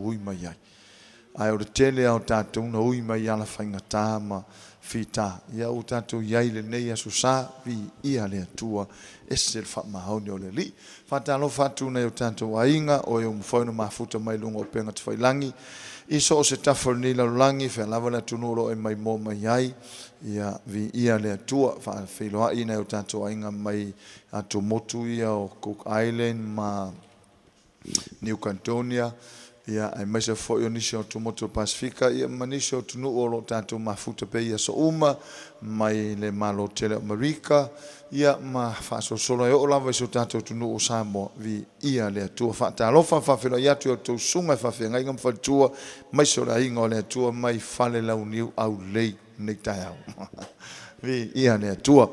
ui mai ai. Ae o le tele lava o tatou na ui mai i ala faigata ma fita. Ia ua tatou i ai i lenei aso sa, viia le Atua, ese le faamaoni o le Alii. Faatalofa atu nai o tatou aiga, o e ua mafai ona mafuta mai luga o upega tafailagi, i so o se tafa o lenei lalolagi, fea lava le atunuu o lo o e maimoa mai ai, ia viia le Atua. Faafeiloai nai o tatou aiga mai atumotu ia o Cook Island ma New Caledonia, ia, aemaise foi o nisi o atumotu o le Pasefika, ia, ma nisi o atunuu o lo o tatou mafuta pea i aso uma, mai le Malo tele o Amerika, ia, ma faasolosolo e oo lava i si o tatou atunuu o Samoa. Viia le Atua. Faatalofa ma faafeiloai atu i a outou susuga i faafeagaiga ma faletua, aemaise o le aiga o le Atua mai Falelauniu aulei lenei taeao. Viia le Atua.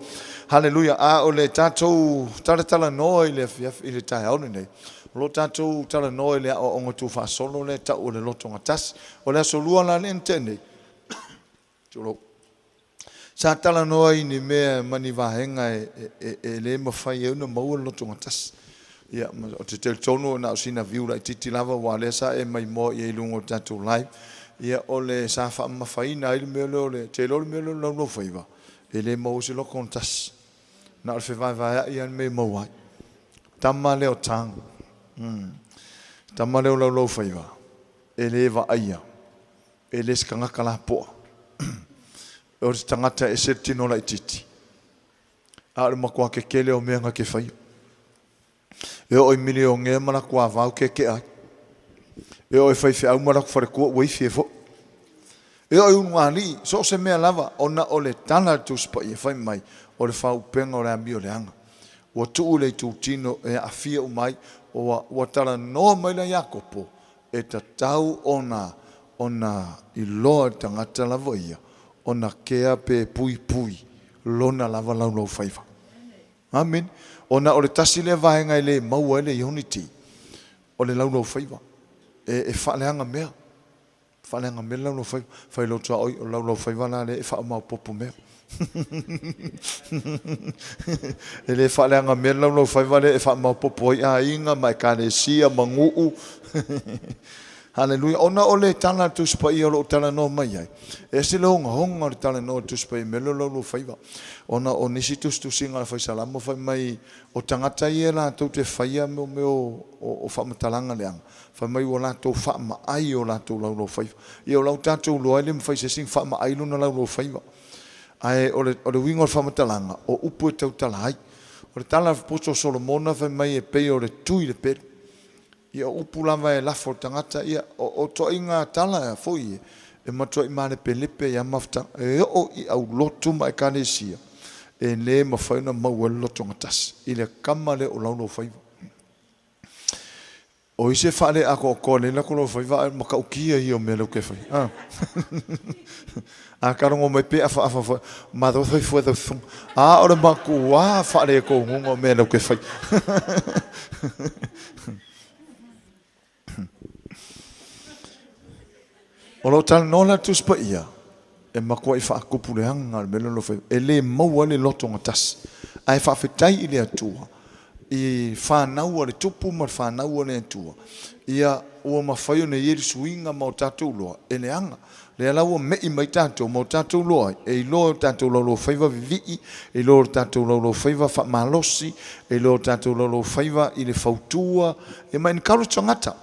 Haleluia. A o le tatou talatalanoa i le afiafi i le taeao lenei, o lo o tatou talanoa i le aoaoga tuufaasolo lea e tau o le lotogatasi. O le aso lua la lea na tea nei, tulou, sa talanoa i ni mea ma ni vaega e le mafai ai ona maua le lotogatasi. Ia, ou te talitonu na o sina viu laitiiti lava, aua o lea sa e maimoa i ai i luga o le tatou live. Ia, o le sa faamamafaina ai le mea lea o le, te iloa o le mea lea o le laulaufaiva, e le maua se lotogatasi. Na o le fevaevaeai lava le mea e maua ai. Tama lea o Tago. Tama lea o Laulaufaiva, e le vaaia, e le se tagata lapoa. O se tagata e ese le tino laitiiti. A o le matua tetele o mea na te faia. E oo i milionea ma latou avao keke'a ai. E oo i faifeau ma latou faletua ua ifi ai foi. E oo i ulugalii, so o se mea lava, ona o le tala a le Tusi Paia fai mai, o le faaupega o le amioleaga. Ua tuu le itutino e aafia uma ai. Ua, ua talanoa mai la Iakopo, e tatau ona, ona iloa e le tagata lava ia, ona kea pe puipui lona lava laulaufaiva. Amene. Ona o le tasi lea vaega e le maua ai le unity, o le laulaufaiva. E faaleaga mea. Faaleaga mea le laulaufaiva. Fai loto a oi, o le laulaufaiva la lea e faamaopoopo mea. E le faaleaga mea le laulaufaiva lea e faamaopoopo ai aiga ma ekalesia ma nuu. Haleluia. Ona o le tala a le Tusi Paia o lo o talanoa mai ai, e ese le ogaoga o le talanoa a le Tusi Paia i mea lea o le laulaufaiva. Ona o nisi tusitusiga a le Fai Salamo fai mai, o tagata ia latou te faia mea o faamatalaga leaga, fai mai ua latou faamaai o latou laulaufaiva. Ia o la ua tatou iloa e le mafai e se isi ona faamaai lona laulaufaiva. Ae o le uiga o le faamatalaga, o upu e tautala ai. O le tala a le Aposetolo Solomona fai mai e pei o le tui i le pelu. Ia o upu lava e lafo e le tagata, ia o ituaiga tala foi ia, e matuai malepelepe ai lava mafutaga. E oo i aulotu ma ekalesia, e le mafai ona maua ai le lotogatasi i le tama lea o Laulaufaiva. O ai se faale-atoatoa lelei lako laufaiva ae o le matautia ia o mea lea ou te faia. A talogo mai pe afaafa foi, malo soifua lau susuga. A o le matuā faaletonuga o mea lea ou te faia. O lo o talanoa la le Tusi Paia, e matuai faatupu leaga le mea lea o lo o fai, e le maua ai le lotogatasi. Ae faafetai i le Atua i fanau a le Tupu ma le fanau a le Atua, ia ua mafai ona i ai le suiga ma o tatou iloa e leaga. Lea la ua me'i mai tatou ma o tatou iloa ai, e iloa e o tatou laulaufaiva vivii, e iloa e o tatou laulaufaiva faamalosi, e iloa e o tatou laulaufaiva i le fautua, ia ma encourage tagata.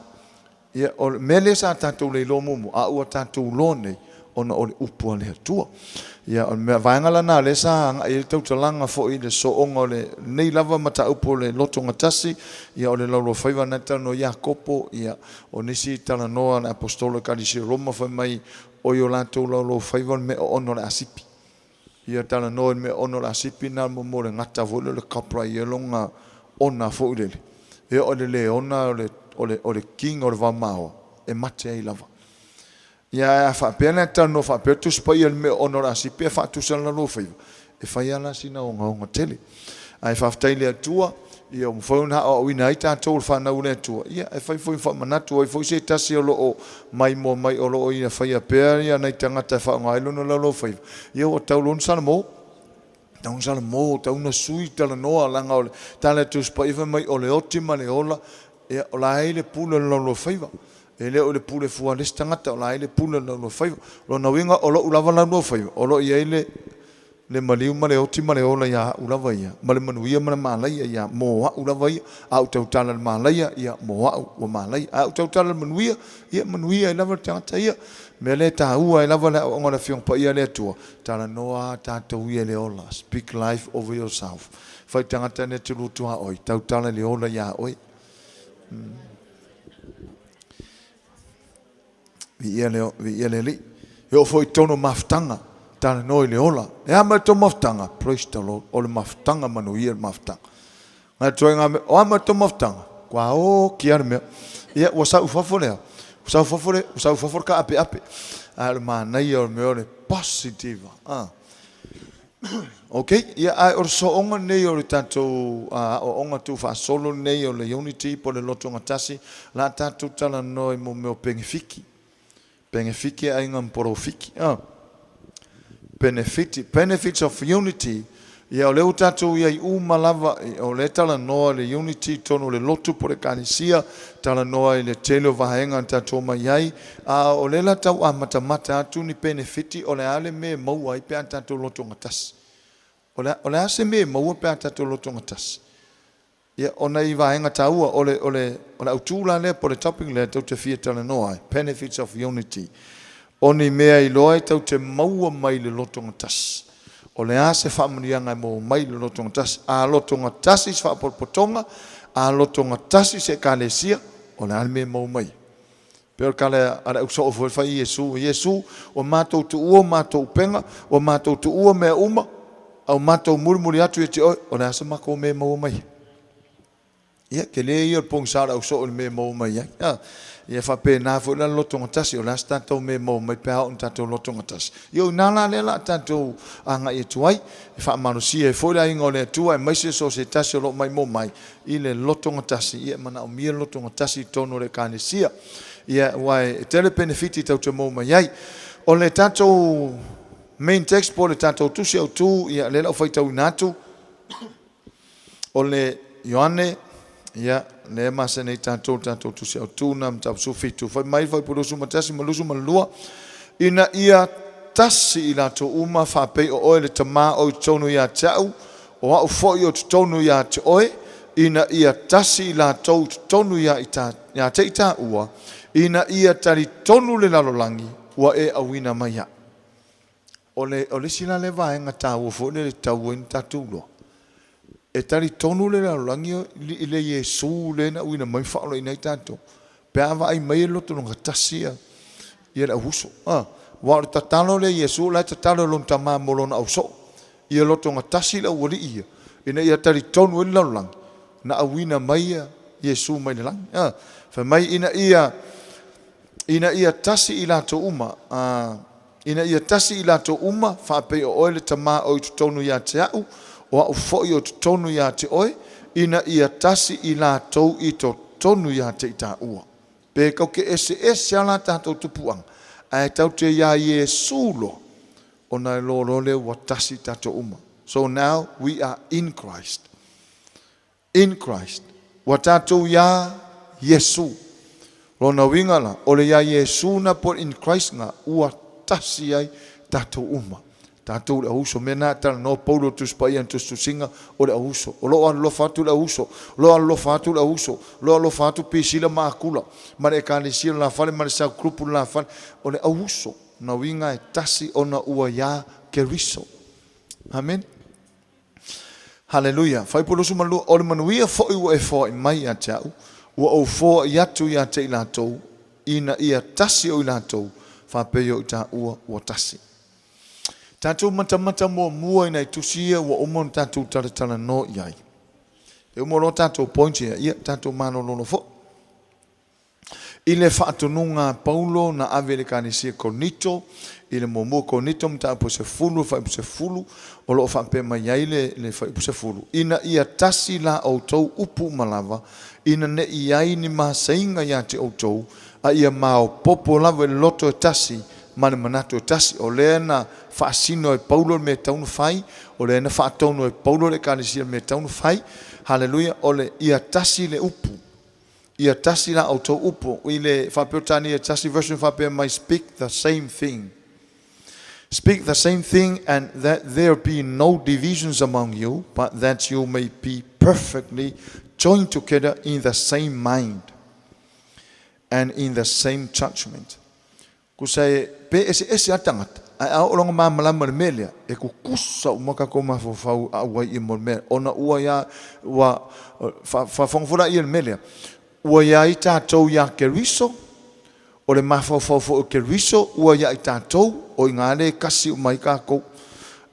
Ia, o le mea lea sa tatou le iloa muamua, a ua tatou iloa nei, ona o le Upu a le Atua. Ia, o le mea, vaega lena lea sa agai ai le tautalaga foi i le sooga o lenei lava mataupu o le lotogatasi, ia o le laulaufaiva lena e talanoa ai Iakopo, ia, o nisi talanoa a le Aposetolo i Ekalesia o Roma fai mai, o i o latou laulaufaiva o le mea oona o le asipi. Ia talanoa i le mea oona o le asipi lena mo le gata foi lea o le cobra e i ai lona ona foi lele, e oo i le le ona o le king o le vaomaoa e mate ai lava. Ia ae a faapea la e talanoa faapea le Tusi Paia i le mea oona o le asipi ae faatusa i le laulaufaiva, e fai lava la sina ogaoga tele. Ae faafetai i le Atua, ia ua mafai ona aoaoina ai tatou o le fanau a le Atua, ia e fai foi ma faamanatu ai foi se tasi o lo o maimoa mai o lo o ia faia pea ia nai tagata e faaaoga ai lona laulaufaiva, ia ua tau loa ona salamo. Tau ona salamo, tau ona sui talanoa, leaga o le tala a le Tusi Paia fai mai o le oti ma le ola, ia o la e i le pule o le laulaufaiva. E le o le pule fua a le isi tagata, o la e i le pule o le lauluafaiva. O lona uiga o lou lava lauluafaiva, o lo o i ai le le maliu ma le oti ma le ola ia au lava ia, ma le manuia ma le malaia ia mo au lava ia. A ou tautala i le malaia, ia mo au ua malaia. A ou tautala i le manuia, ia manuia ai lava le tagata ia. O le mea lea e taua ai lava le aoaoga a le Afioga Paia a le Atua, talanoa a tatou ia i le ola, speak life over yourself. Fai i le tagata lea e te lua tuaoi, tautala i le ola ia oe. Viia le, viia le Alii. E oo foi i totonu o mafutaga, talanoa i le ola. E a mai le tou mafutaga? Praise the Lord. O le mafutaga manuia le mafutaga. Ngai ituaiga mea, o a mai le tou mafutaga? Kua oki lava le mea. Ia, ua sau i fafo le a? Ua sau i fafo le, ua sau i fafo le kaapeape. Ae o le manaia o le mea o le positive. Ah. Ok, ia ae o le sooga lenei o le tatou aoaoga tuufaasolo lenei o le Unity po o le Lotogatasi, o le a tatou talanoa i mo mea o penefiti. Penefiti e aiga ma polofiti. Penefiti, benefits of unity. Ia o lea ua tatou i ai uma lava, o lea e talanoa i le unity i totonu o le lotu po o le ekalesia, talanoa i le tele o vaega na tatou omai ai, a o lea la tau amatamata atu ni penefiti o le a le mea e maua ai pe a tatou lotogatasi. O le o le a se mea e maua pe a tatou lotogatasi? Ia, o nai vaega taua, o le o le o le autu la lea po o le topic lea tou te fia talanoa ai, benefits of unity. O ni mea iloa e tou te maua mai le lotogatasi. O le a se faamanuiaga e maua mai le lotogatasi? A lotogatasi se faapotopotoga, a lotogatasi se ekalesia, o le a le mea e maua mai ai? Pei o le tala a le au soo foi fai i Iesu, Iesu, ua matou tuua matou upega, ua matou tuua mea uma, a ua matou mulimuli atu ia te oe, o le a se matou mea e maua mai ai? Ia, tele ia o le pogisa o le au soo i le mea e maua mai ai. A, ia faapena foi la le lotogatasi, o le a se tatou mea e maua mai pe a oo ina tatou lotogatasi? Ia o i ina la lea o le a tatou agai atu ai, e faamalosia ai foi le aiga o le Atua aemaise so o se tasi o lo o maimoa mai i le lotogatasi, ia e manaomia le lotogatasi i totonu o le Ekalesia. Ia, aua e tele penefiti tatou te maua mai ai. O le tatou main text po o le tatou tusi autu, ia lea o le a ou faitauina atu, o le Ioane, ia, lea e masani ai tatou i le tatou tusi autu na mataupu 17, fai mai le fuaiupu 21 ma 22, Ina ia tasi i latou uma faapei o oe le Tama o i totonu ia te au, o au foi o totonu ia te oe, ina ia tasi i latou i totonu ia ia te i taua, ina ia talitonu le lalolagi ua e auina mai aʻu. O le, o le isi la lea vaega taua foi lea e tatau ai ona tatou iloa, e talitonu le lalolagi i le Iesu lea na auina mai ma faaolaina ai tatou, pe a vaai mai e loto gatasi ia, ia le auuso. A, aua o le tatalo lea a Iesu, o la e tatalo i lona Tama mo lona ausoo, ia lotogatasi le aualii ia, ina ia talitonu ai le lalolagi, na auina mai ia Iesu mai le lagi. A, fai mai ina ia, ina ia tasi i latou uma, a, ina ia tasi i latou uma, faapei o oe le Tama o i totonu ia te au, o au foi o totonu ia te oe, ina ia tasi i latou i totonu ia te i taua. Pe tou te eseese lava la tatou tupuaga, ae tou te iā Iesu loa, ona e loa loa lea ua tasi tatou uma. So now we are in Christ. In Christ. Ua tatou iā Iesu. Lona uiga la, o le iā Iesu na po o le in Christ na, ua tasi ai tatou uma. Tatou le auuso. Mea na talanoa Paulo le Tusi Paia i tusitusiga o le auuso. O lo o alolofa atu le auuso. O lo o alolofa atu le auuso. O lo o alofa atu Pisila ma Akula ma le Ekalesia o le la fale ma le cell group o le la fale. O le auuso. Na uiga e tasi ona ua iā Keriso. Amen. Haleluia. Fuaiupu 22, O le manuia foi ua e foai mai ia te au, ua ou foai atu ia te i latou, ina ia tasi o i latou, faapei o i taua ua tasi. Tatou matamata muamua i nai tusi ia ua uma ona tatou talatalanoa i ai. E uma loa tatou points ia, ia tatou malololo foi. I le faatonuga a Paulo na ave i le Ekalesia Korinito, i le muamua Korinito mataupu 10, fuaiupu 10, o lo o faapea mai ai le, le fuaiupu 10, Ina ia tasi la outou upu uma lava, ina ne i i ai ni maseiga ia te outou, a ia maopoopo lava i le loto e tasi ma le manatu e tasi. O lea na faasino e Paulo le mea e tatau ona fai, o lea na faatonu e Paulo le Ekalesia i le mea e tatau ona fai. Haleluia! O le ia tasi le upu. Ia tasi la outou upu. I le Faa-Peretania tasi version faapea mai, Speak the same thing. Speak the same thing and that there be no divisions among you, but that you may be perfectly joined together in the same mind and in the same judgment. Kusa e pe eseese lava tagata, ae a oo loa ina malamalama i le mea lea, e kukusa uma tatou mafaufau auai i mo le mea, ona ua ia, ua faafofoga foi laia i le mea lea, ua i ai tatou ia Keriso, o le mafaufau foi o Keriso ua ia i tatou, o i ina lea e kasi uma ai tatou.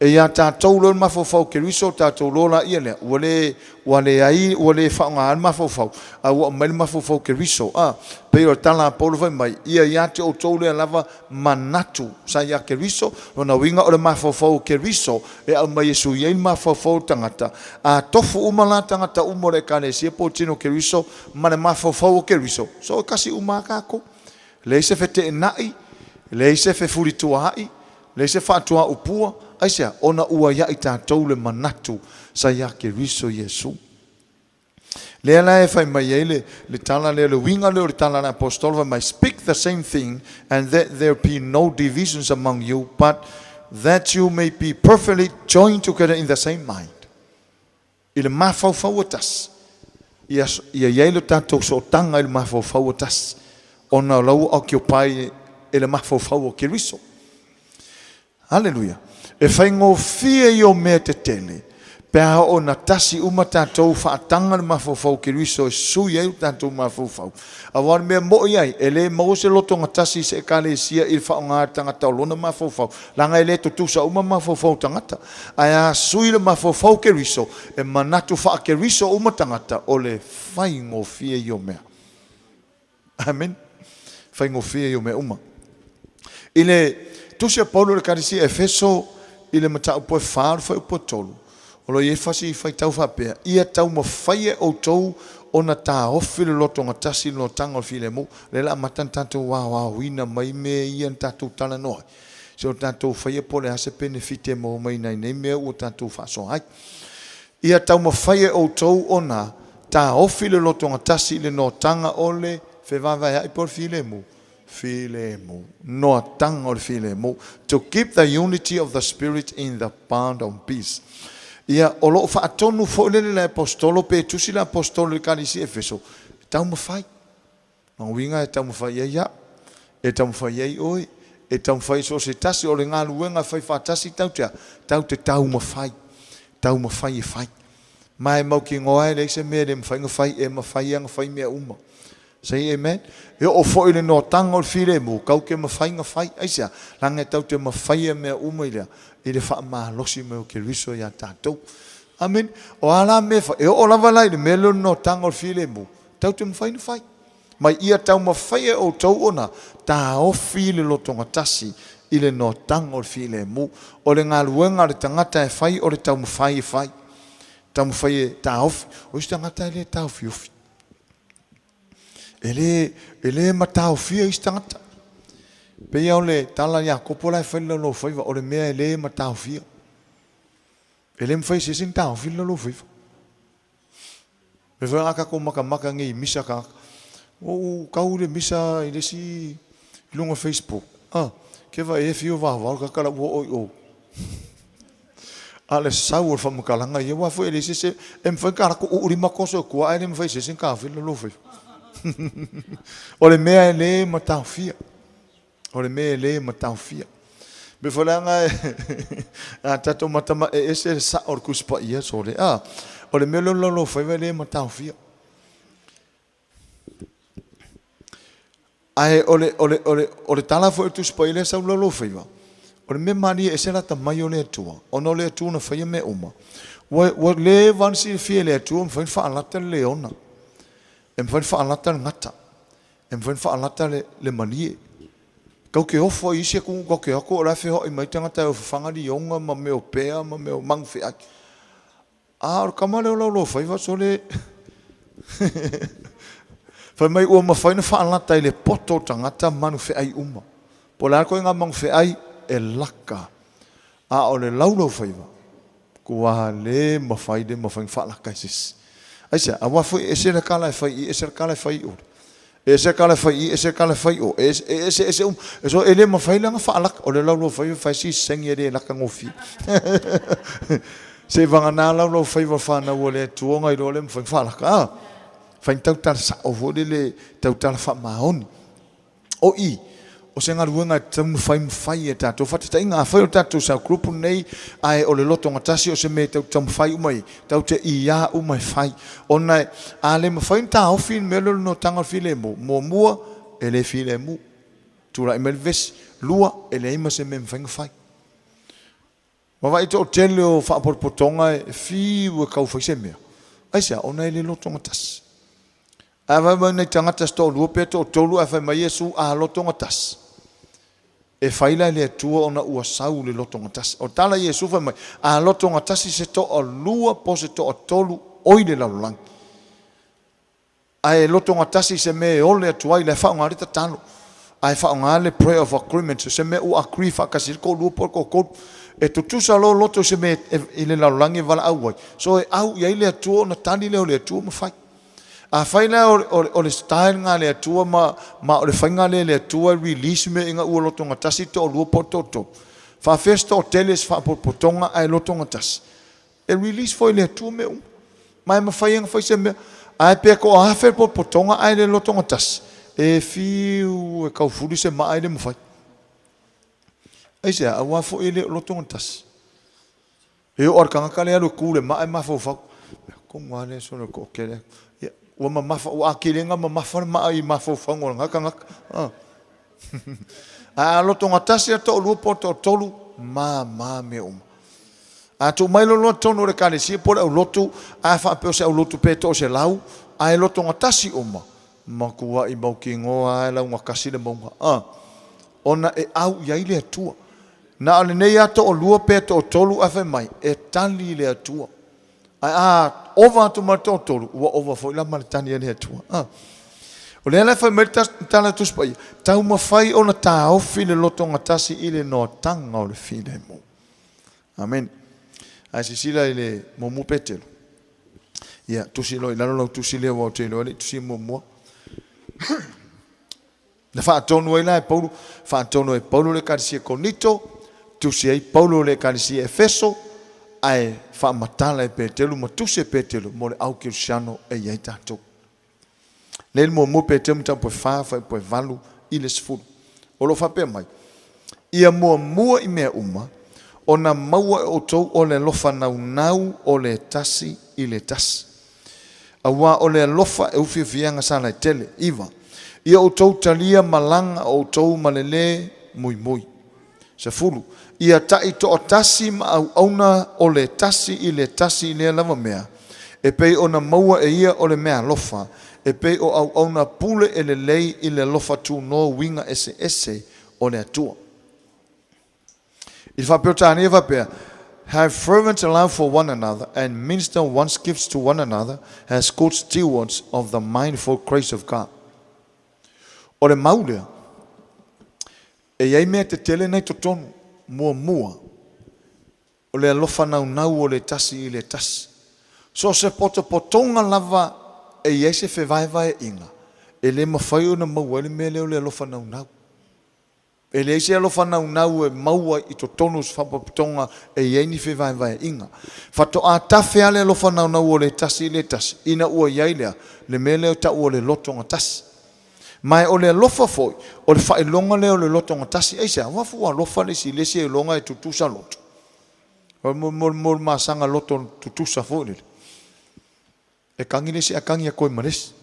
E ia tatou loa le mafaufau o Keriso, tatou loa laia lea, ua le, ua leai, ua le faaaogaina le mafaufau, a ua aumai le mafaufau o Keriso. A, pei o le tala a Paulo fai mai, Ia ia te outou lea lava manatu sa ia Keriso, lona uiga o le mafaufau o Keriso e aumai e sui ai le mafaufau o le tagata. A tofu uma la tagata uma o le Ekalesia po o tino o Keriso ma le mafaufau o Keriso, so e kasi uma lava tatou. Leai se feteenai, leai se fefulituaai, Leai se faatuaupua, aisea? Ona ua ia i tatou le manatu sa ia Keriso Iesu. Lea la e fai mai ai le, le tala lea, le uiga lea o le tala a le Aposetolo fai mai, Speak the same thing, and that there be no divisions among you, but that you may be perfectly joined together in the same mind. I le mafaufau e tasi, ia, ia i ai le tatou sootaga i le mafaufau e tasi, ona o la ua occupy e le mafaufau o Keriso. Haleluia! E faigofie ia o mea tetele pe a oo ina tasi uma tatou faataga le mafaufau o Keriso e sui ai o tatou mafaufau. Aua o le mea mo'i ai, e le maua se lotogatasi i se Ekalesia i le faaaoga e le tagata o lona mafaufau, leaga e le tutusa uma mafaufau o tagata. Ae a sui le mafaufau o Keriso, e manatu faa-Keriso uma tagata, o le faigofie ia o mea. Amen. Faigofie ia o mea uma. I le Tusi a Paulo i le Ekalesia Efeso i le mataupu e 4 o le fuaiupu e 3, o lo o i ai fasi faitau faapea, Ia taumafai e outou ona taofi le lotogatasi i le notaga o le filemu. Lea la amata ona tatou aoaoina mai mea ia na tatou talanoa ai, se o tatou faia po o le a se penefiti e maua mai nai nei mea ua tatou faasoa ai. Ia taumafai e outou ona taofi le lotogatasi i le notaga o le fevaevaea'i po o le filemu. Filemu. Noataga o le filemu. To keep the unity of the Spirit in the bond of peace. Ia, o lo o faatonu foi lele le Aposetolo pe tusi le Aposetolo i le Ekalesia Efeso, e taumafai. Lona uiga e taumafai ai au, e taumafai ai oe, e taumafai ai so o se tasi, o le galuega e fai faatasi tau te a? Tau te taumafai, taumafai e fai. Ma e mautinoa e leai se mea e le mafai ona fai, e mafai lava ona fai mea uma. Say amen. E oo foi i le noataga o le filemu, kau te mafai ona fai. Aisea? Leaga e tau te mafaia mea uma i le a? I le faamalosi mai o Keriso ia tatou. Amene. O a la mea e fai? E oo lava la i le mea lea o le noataga o le filemu, tau te mafai ona fai. Mai ia taumafai e outou ona taofi le lotogatasi i le noataga o le filemu. O le galuega a le tagata e fai o le taumafai e fai. Taumafai e taofi. O isi tagata e le taofiofi. E le, e le mataofia isi tagata. Pei lava o le tala a Iakopo la e fai i le laulaufaiva, o le mea e le mataofia. E le mafai e se isi ona taofi le laulaufaiva. E foi a tatou matamata nei i misa tagata. Ua ou tau i le misa i le isi i luga o Facebook. Ah, ke va e fio vavao le tagata la ua oo i o. A o le sau o le faamatalaga ia, aua foi e leai se isi e mafai ona ta alu atu uu lima toso i tua ae le mafai e se isi ona taofia le lua faiva. O le mea e le mataofia. O le mea e le mataofia. E pei foi leaga a tatou matamata e ese le sao o le Tusi Paia sole. A, o le mea lea o le laulaufaiva e le mataofia. Ae o le, o le, o le, o le tala foi o le Tusi Paia lea sau laulaufaiva, o le mea malie e ese le atamai o le Atua, ona o le Atua na faia mea uma. Ua, ua leva ona silafia e le Atua e mafai ona faalata le leona, e mafai ona faalata le gata, e mafai ona faalata le, le malie. Kau te ofo i isi atunuu kau te o atu o la e feoai mai tagata e o fafaga lioga ma mea o pea ma mea o manu feai. A o le tama lea o Laulofaiva sole fai mai ua mafai ona faalata i le poto o tagata manu feai uma. Po o le a le ituaiga manu feai e laka. A o le Laulaufaiva, ua le mafai le mafai ona faalata e se isi. Aisea? Aua foi e ese le kala e fai i i, ese le kala e fai i o. E ese le kala e fai i i, ese le kala e fai i o. E ese ese uma. So e le mafai la ona faalaka. O le laulau faiva fai si segi e le laka gofie. Seivagana laulau faiva fanau a le Atua ona iloa lea mafai ona faalaka. A? Fai ni tautala sao foi lele, tautala faamaoni. O i, o se galuega e tatau ona fai ma fai e tatou. Faataitaiga, afai o le tatou cell group lenei, ae o le lotogatasi o se mea e tatou te taumafai uma i ai, tatou te ia uma e fai. Ona a le mafai ona taofi le mea lea o le notaga o le filemu, muamua, e le filemu. Tulai mai le vevesi. Lua, e leai ma se mea e mafai ona fai. Vaavaai toatele o faapotopotoga e fiu e tau fai se mea. Aisea? Ona e le lotogatasi. Ae vaai mai nai tagata se toalua pe toatolu ae fai mai Iesu a lotogatasi. E fai la e le Atua ona ua sau le lotogatasi. O le tala a Iesu fai mai, a lotogatasi se toalua po se toatolu oi le lalolagi. Ae lotogatasi i se mea e ole atu ai, la e faaaoga le tatalo, ae faaaoga le prayer of agreement, o se mea ua agree faatasi ai le toalua po o le toatolu. E tutusa loa loto i se mea i le lalolagi e valaau ai, so e au i ai le Atua ona tali lea o le Atua ma fai. Afai la o le style lena a le Atua ma ma o le faiga lea e le Atua e release mea ina ua lotogatasi le toalua po o le toatolu, faafefea se toatele se faapotopotoga ae lotogatasi? E release foi e le Atua mea uma. Ma e mafai ona fai se mea. Ae pe toa afe le potopotoga ae le lotogatasi, e fiu e taufuli se maa e le mafai. Aisea? Aua foi e le o lotogatasi. E oo lava i le tagata lea e alu e tu i le maa e mafaufau, tonu lava lea sole o le toatele. Ia, ua mamafa, ua atili ai ona mamafa le maa i mafaufauga o lena tagata. Ae a lotogatasi le toalua po o le toatolu, mama mea uma. A tuu mai loa totonu o le Ekalesia po o le aulotu, a faapea o se aulotu pe toaselau, ae lotogatasi uma, matuai mautinoa lava e laugatasi le mauga, a, ona e au i ai le Atua. Na o lenei lava toalua pe toatolu ae fai mai, e tali le Atua. Ae a ova atu ma le toatolu, ua ova foi la ma le tali a le Atua. A. O lea la e fai mai le tala a le Tusi Paia, taumafai ona taofi le lotogatasi i le noataga o le filemu. Amen. Ae silasila i le muamua Petelo. Ia, tusi loa i lalo lau tusi lea aua ou te iloa e le i tusia muamua. Na faatonu ai la e Paulo, faatonu e Paulo le ekalesia Korinito, tusi ai Paulo le ekalesia Efeso, ae faamatala e Petelu ma tusi e Petelu mo le au kerisiano e i ai tatou. Lea le muamua Petelu mataupu e 4 fuaiupu e 8 i le 10. O lo o faapea mai, Ia muamua i mea uma, ona maua e outou o le alofa naunau o le tasi i le tasi. Aua o le alofa e ufiufiaga sala e tele. 9. Ia outou talia malaga o outou ma le lē muimui. 10. Ia taʻi toatasi ma auauna o le tasi i le tasi i lea lava mea, e pei ona maua e ia o le meaalofa, e pei o auauna pule e lelei i le alofa tunoa uiga eseese o le Atua. I le faa-Peretania faapea, Have fervent love for one another and minister one's gifts to one another as good stewards of the manifold grace of God. O le mau lea, e i ai mea tetele na i totonu. Muamua, o le alofa naunau o le tasi i le tasi. So o se potopotoga lava e i ai se fevaevaeaiga, e le mafai ona maua ai le mea lea o le alofa naunau. E leai se alofa naunau e maua i totonu o se faapotopotoga e i ai ni fevaevaeaiga. Faatoa tafe lava le alofa naunau o le tasi i le tasi ina ua i ai lea, le mea lea e tau o le lotogatasi. Ma o le alofa foi, o le faailoga lea o le lotogatasi. Aisea? Aua fu ua alofa le isi i le isi ailoga e tutusa loto. O le masaga loto tutusa foi lele. E kagi le isi ae kagi atu ai ma le isi.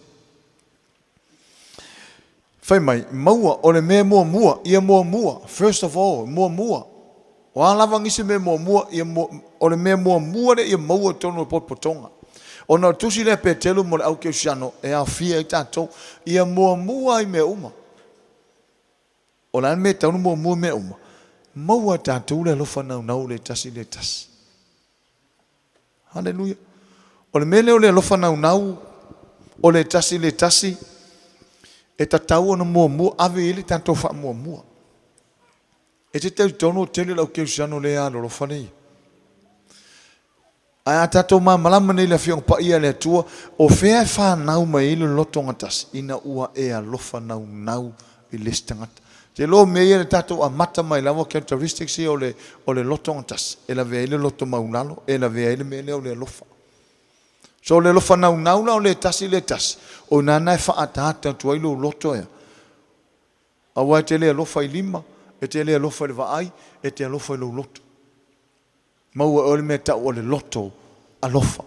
Fai mai, maua, o le mea muamua, ia muamua, first of all, muamua. O a lava nisi mea muamua, ia mua, o le mea muamua lea ia maua i totonu o le potopotoga. Ona o le tusi lea a Petelu mo le au kerisiano e aofia ai tatou, ia muamua i mea uma. O le a le mea e tatau ona muamua i mea uma? Maua e tatou le alofa naunau o le tasi i le tasi. Haleluia. O le mea lea o le alofa naunau o le tasi i le tasi, e tatau ona muamua, ave i ai le tatou faamuamua. E te talitonu o tele lau kerisiano le alolofa lea. Ae a tatou malamalama nei i le Afioga Paia a le Atua, o fea e fanau mai ai le loto gatasi? Ina ua e alofa naunau i le isi tagata. Te iloa o mea ia na tatou amata mai lava characteristics ia o le, o le loto gatasi, e lavea ai le loto maulalo, e lavea ai le mea lea o le alofa. So o le alofa naunau la o le tasi i le tasi, o i ina lena e faaataata atu ai lou loto ea. Aua e te le alofa i lima, e te le alofa i le vaai, e te alofa i lou loto. Maua e oe le mea e tau o le loto alofa.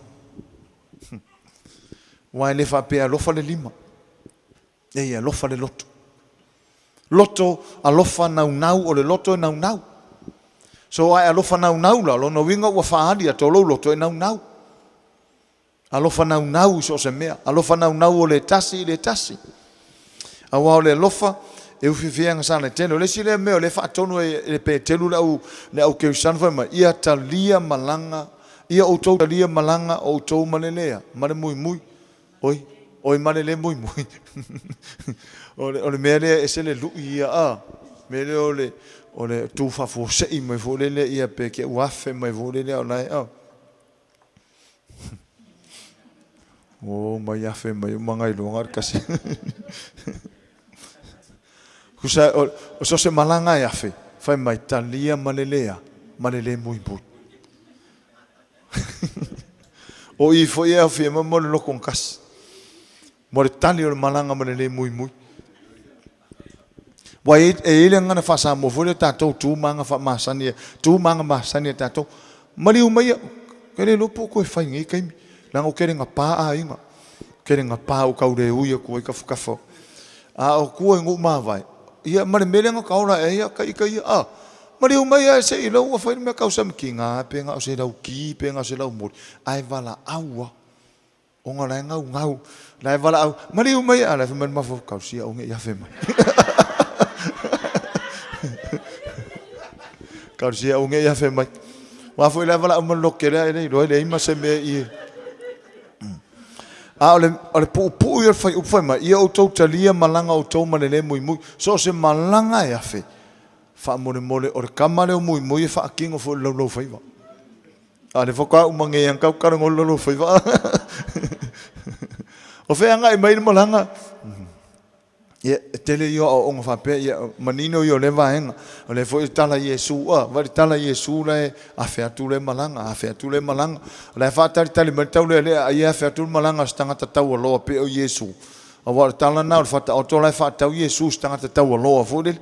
Aua e le faapea e alofa le lima, e alofa le loto. Loto alofa naunau, o le loto e naunau. So a e alofa naunau la, o lona uiga ua faaali atu o lou loto e naunau. Alofa naunau i so o se mea. Alofa naunau o le tasi i le tasi. Aua o le alofa e ufiufiaga sana tele. O le isi lea mea o lea e faatonu e le Petelu le au, le au Kerisano fai mai, ia talia malaga, ia outou talia malaga o outou ma le lea, ma le muimui. Oi, oi ma le le muimui. O le, o le mea lea e ese le lui ia, a. Mea lea o le, o le tu faafuasei mai foi lele ia pe ke ua afe mai foi lele o la e, a. O mai afe mai uma ngai loga le kasi. Kusa o so se malaga e afe, fai mai talia ma le lea, ma le le muimui. O i foi e aofia mai mo le loko kasi. Mo le tali o le malaga ma le le muimui. Ua e i ai le gagana faa-Samoa foi lea tatou tu ma aga faamasani, tu ma aga masani a tatou. Maliu mai au, ke le iloa po o toe fai i nei taimi, leaga ou te le gapa aiga, ou te le gapa ua tau le ui atu ai tafatafa. A o tua i nuu mavae, ia ma le mea lea na taola ae ai ia ita ia, a, maliu mai ae se i iloa ua fai le mea tausami, tiga pe na o se lauti pe na o se laumoli, ae valaau lava. Ona la e gaugau, la e valaau, maliu mai, a la e fai mai le mafaufau, talosia aua ne i afe mai. Talosia aua ne i afe mai. Aua foi la e valaau ma le loto tele, e le iloa e leai ma se mea i... A o le, o le puupuu ia o le fuaiupu fai mai, ia outou talia malaga outou ma le le muimui. So o se malaga e afe, faamolemole o le tama lea o muimui e faatino foi i le laulaufaiva. A le faatoa uma nei a tau talanoa le laulaufaiva. O fea e agai mai le malaga? Ia, e tele ia o aoaoga faapea, ia, manino ia o lea vaega. O lea foi e tala Iesu, a, vaai le tala Iesu la e afe atu lea malaga, afe atu lea malaga. O la e faatalitali mai le taulealea, ai e afe atu le malaga a se tagata taualoa pei o Iesu. Aua o le tala lena o le Faataoto la e faatau Iesu i se tagata taualoa foi lele.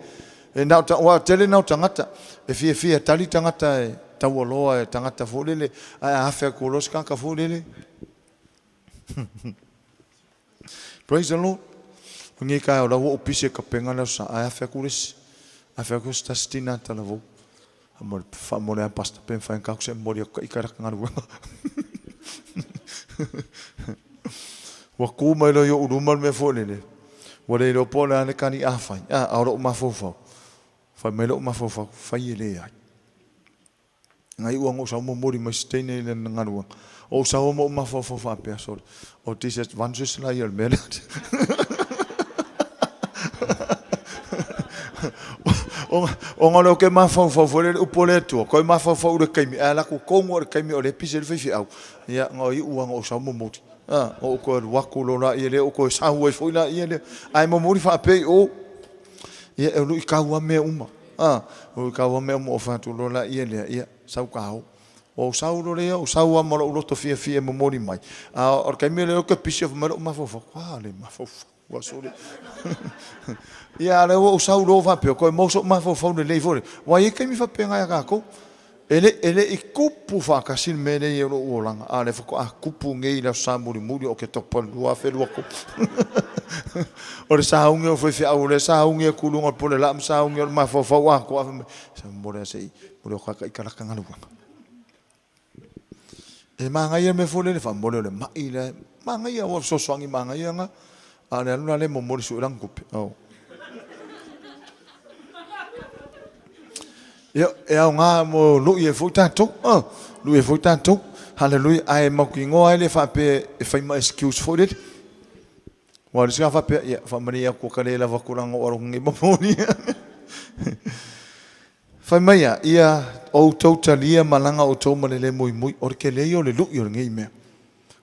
E na o ta, aua e tele na o tagata e fiafia e tali tagata e taualoa e tagata foi lele, ae a afe atu loa se tagata foi lele. Praise the Lord. O lenei taeao la ua ou pisi e tapena le aso Sa, ae afe atu le isi, afe atu se tasi tina talavou. Faamomoli lava Pastor pe mafai ona tatou se momoli atu ita i lata galuega. Ua tu mai loa i ou luma le mea foi lele, ua le iloa po o le a le tali a fai, a o lou mafaufau, fai mai lou mafaufau, fai e leai. Na iu lava ona ou sau momoli mai se teine i lana galuega. Ou sau ma ou mafaufau faapea, sole, o disadvantages la ia o le mea lea. Ona o lea ou te mafaufau foi lea i le upu a le Atua, toe mafaufau i le taimi, ae alu atu tonu lava i le taimi o lea e pisi ai le faifeau, ia na iu lava ona ou sau momoli. Ona ou toe alu atu loa lea lea, ou toe sau ai foi lea lea. Ae momoli faapea i o, ia e luitau lava mea uma. A, ua tau lava mea uma ou fai atu loa laia lea, ia, sau ta o. Ou sau loa lea, ou sau lava ma lou loto fiafia e momoli mai. A o le taimi lea ou te pisi fai mai lou mafaufau, a le mafaufau ua sole. Ia, a o lea ua ou sau loa faapea, toe maua sou mafaufau lelei foi lea. Aua e i ai taimi faapena ia tatou. E le, e le i tupu faatasi le mea lea i lou olaga, a o lea faatoa tupu nei i le Aso Sa mulimuli o Oketopa i le 2023. O le sauni o le faifeau, o lea e sauni atu i luga o le pule laa ma sauni o le mafaufau atoa, fai mai, se momoli lava se i momoli atu lava ita lata galuega. E manaia le mea foi lele, faamomoli o le mai lea, manaia, ua fesoasoani manaia lena, a o le alu la lea momoli sue lana tupe. Oh. Ia, e aoga mo lui ai foi tatou. Oh, lui ai foi tatou. Haleluia. Ae mautinoa ai le faapea e fai ma excuse foi lele. Aua o le isi lava faapea, ia, faamalie atu ua ka le lava tulaga o alofa nei momoli. Fai mai ia, ia outou talia malaga outou ma le le muimui, o le tele ia o le lui o lenei mea.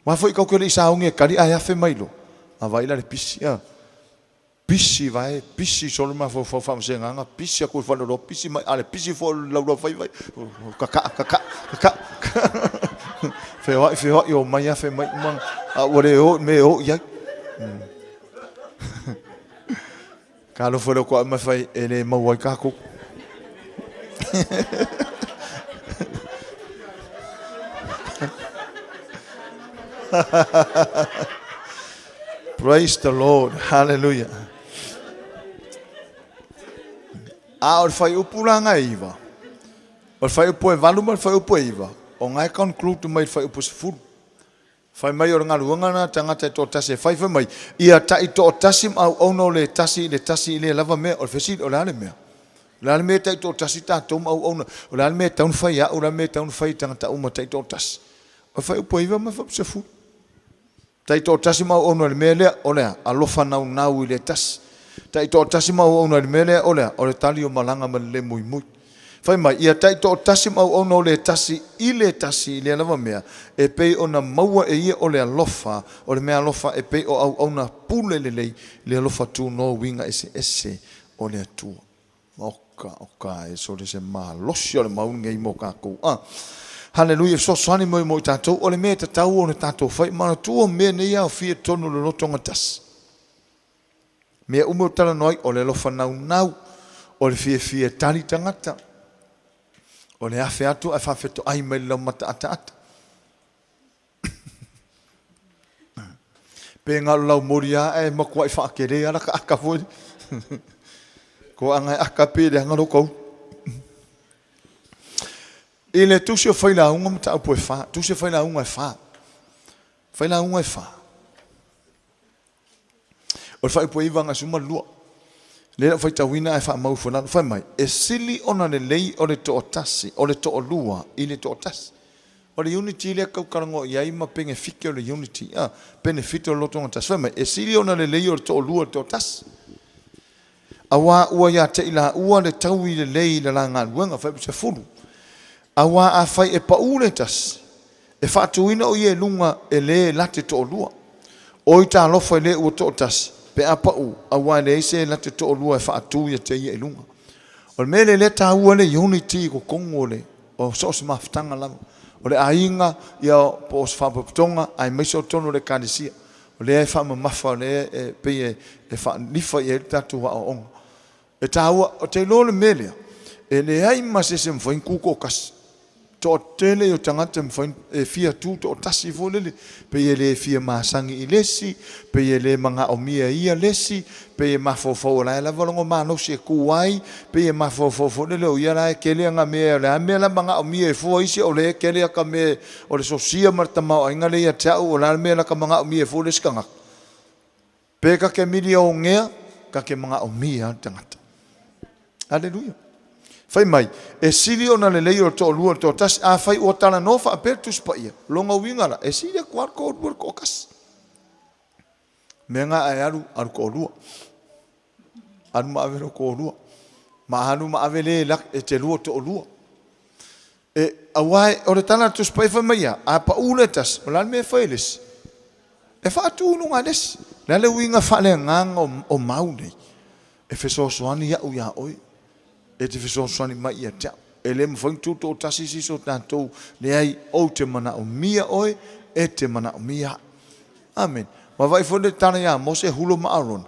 Aua foi kau ke le i saogi e kali ae afe mai loa, a vaai la i le pisi, a. Pisi vae, pisi solo mafaufau faamaseganga, pisi atu i le faleoloa, pisi mai, a le pisi foi o le laulau faiva, kaka'a, kaka'a, kaka'a. Feoai, feoai, omai afe mai uma, a ua le o i le mea e o i ai. Talofa i lau toauma e fai e le maua ai tatou. Praise the Lord. Hallelujah. A o le fuaiupu la na e 9, o le fuaiupu e 8 ma le fuaiupu e 9, o na e conclude mai i le fuaiupu e 10. Fai mai o le galuega lena a le tagata e toatasi e fai, fai mai, ia taitoatasi ma auauna o le tasi i le tasi i lea lava mea. O le fesili, o le a le mea? O le a le mea e taitoatasi tatou ma auauna? O le a le mea e tatau ona fai e au? O le a le mea e tatau ona fai e tagata uma taitoatasi? O le fuaiupu e 9 ma le fuaiupu 10. Taitoatasi ma auauna i le mea lea, o le a? Alofa naunau i le tasi. Taitoatasi ma auauna i le mea lea, o le a? O le tali o malaga ma le le muimui. Fai mai, ia taitoatasi ma auauna o le tasi i le tasi i lea lava mea, e pei ona maua e ia o le alofa, o le meaalofa e pei o auauna pule lelei, le alofa tunoa uiga eseese o le Atua. Oka, oka e sole se malosi o le mau lenei mo tatou. Ah. Haleluia, e fesoasoani mai mo i tatou, o le mea e tatau ona tatou fai, manatua mea nei e aofia i totonu o le loto gatasi. Mea uma o talanoa ai, o le alofa naunau, o le fiafia e tali tagata, o le afe atu ae faafetoai mai le laumata ataata. Pe na o le laumoli lava ae matuai faatele lava lata ata foi. Toaga e ata pe leaga lou taulu. I le tusi o Failauga mataupu e fa, tusi o Failauga e fa. Failauga e fa. O le faaiupu e 9 agai 12. Lea ua faitauina ae faamau ifo i lalo. Fai mai, e sili ona lelei o le toatasi, o le toalua i le toatasi. O le unity lea tau talanoa i ai ma penefite o le unity, a, penefite o le loto gatasi. Fai mai, e sili ona lelei o le toalua i le toatasi. Auā ua ia te i laua le taui lelei i le la galuega, faaiupu 10. Auā afai e paʻū le tasi, e faatuina o ia i luga e lē late toʻalua. Oi talofa i lē ua toʻatasi, pe a paʻū, auā e leai se late toʻalua e faatu ia te ia i luga. O le mea lea lea taua le unity i totonu o le o so o se mafutaga lava, o le aiga ia po o se faapotopotoga aemaise o totonu o le Ekalesia. O lea e faamamafa, o lea e pei e faalifa i ai le tatou aoaoga. E taua, ou te iloa le mea lea, e leai ma se isi e mafai ona tu toatasi. Toatele o tagata e mafai e fia tu toatasi foi lele, pei e le fia masani i le isi, pei e le manaomia e ia le isi, pei e mafaufau o la e lava lona malosi e tu ai, pei e mafaufau foi lele o ia la e tele ana mea, o le a mea la e manaomia ai fua isi, o lea e tele ata mea o le sosia ma le tamaoaiga lea ia te au, o le a le mea la ta manaomia ai fua le isi tagata? Pe ta te milionea, ta te manaomia lava le tagata. Aleluia. Fai mai, e sili ona lelei o le toalua i le toatasi. Afai ua talanoa faapea le Tusi Paia, lona uiga la, e sili atu lava le toalua i le toatasi. Mea na ae alu, alu toalua. Alu ma ave lou toalua. Ma alu ma ave le e te lua toalua. E, auā o le tala a le Tusi Paia fai mai ia, a paʻū le tasi, o le a le mea e fai e le isi? E faatu i luga e le isi. O le a le uiga faaleagaga o mau nei? E fesoasoani au iā oe, e te fesoasoani mai ia te au. E le mafai ona tutoatasi se isi o tatou, leai, ou te manaomia oe, e te manaomia au. Amene. Ma vaai foi le tala ia Mose, Hulo ma Arona.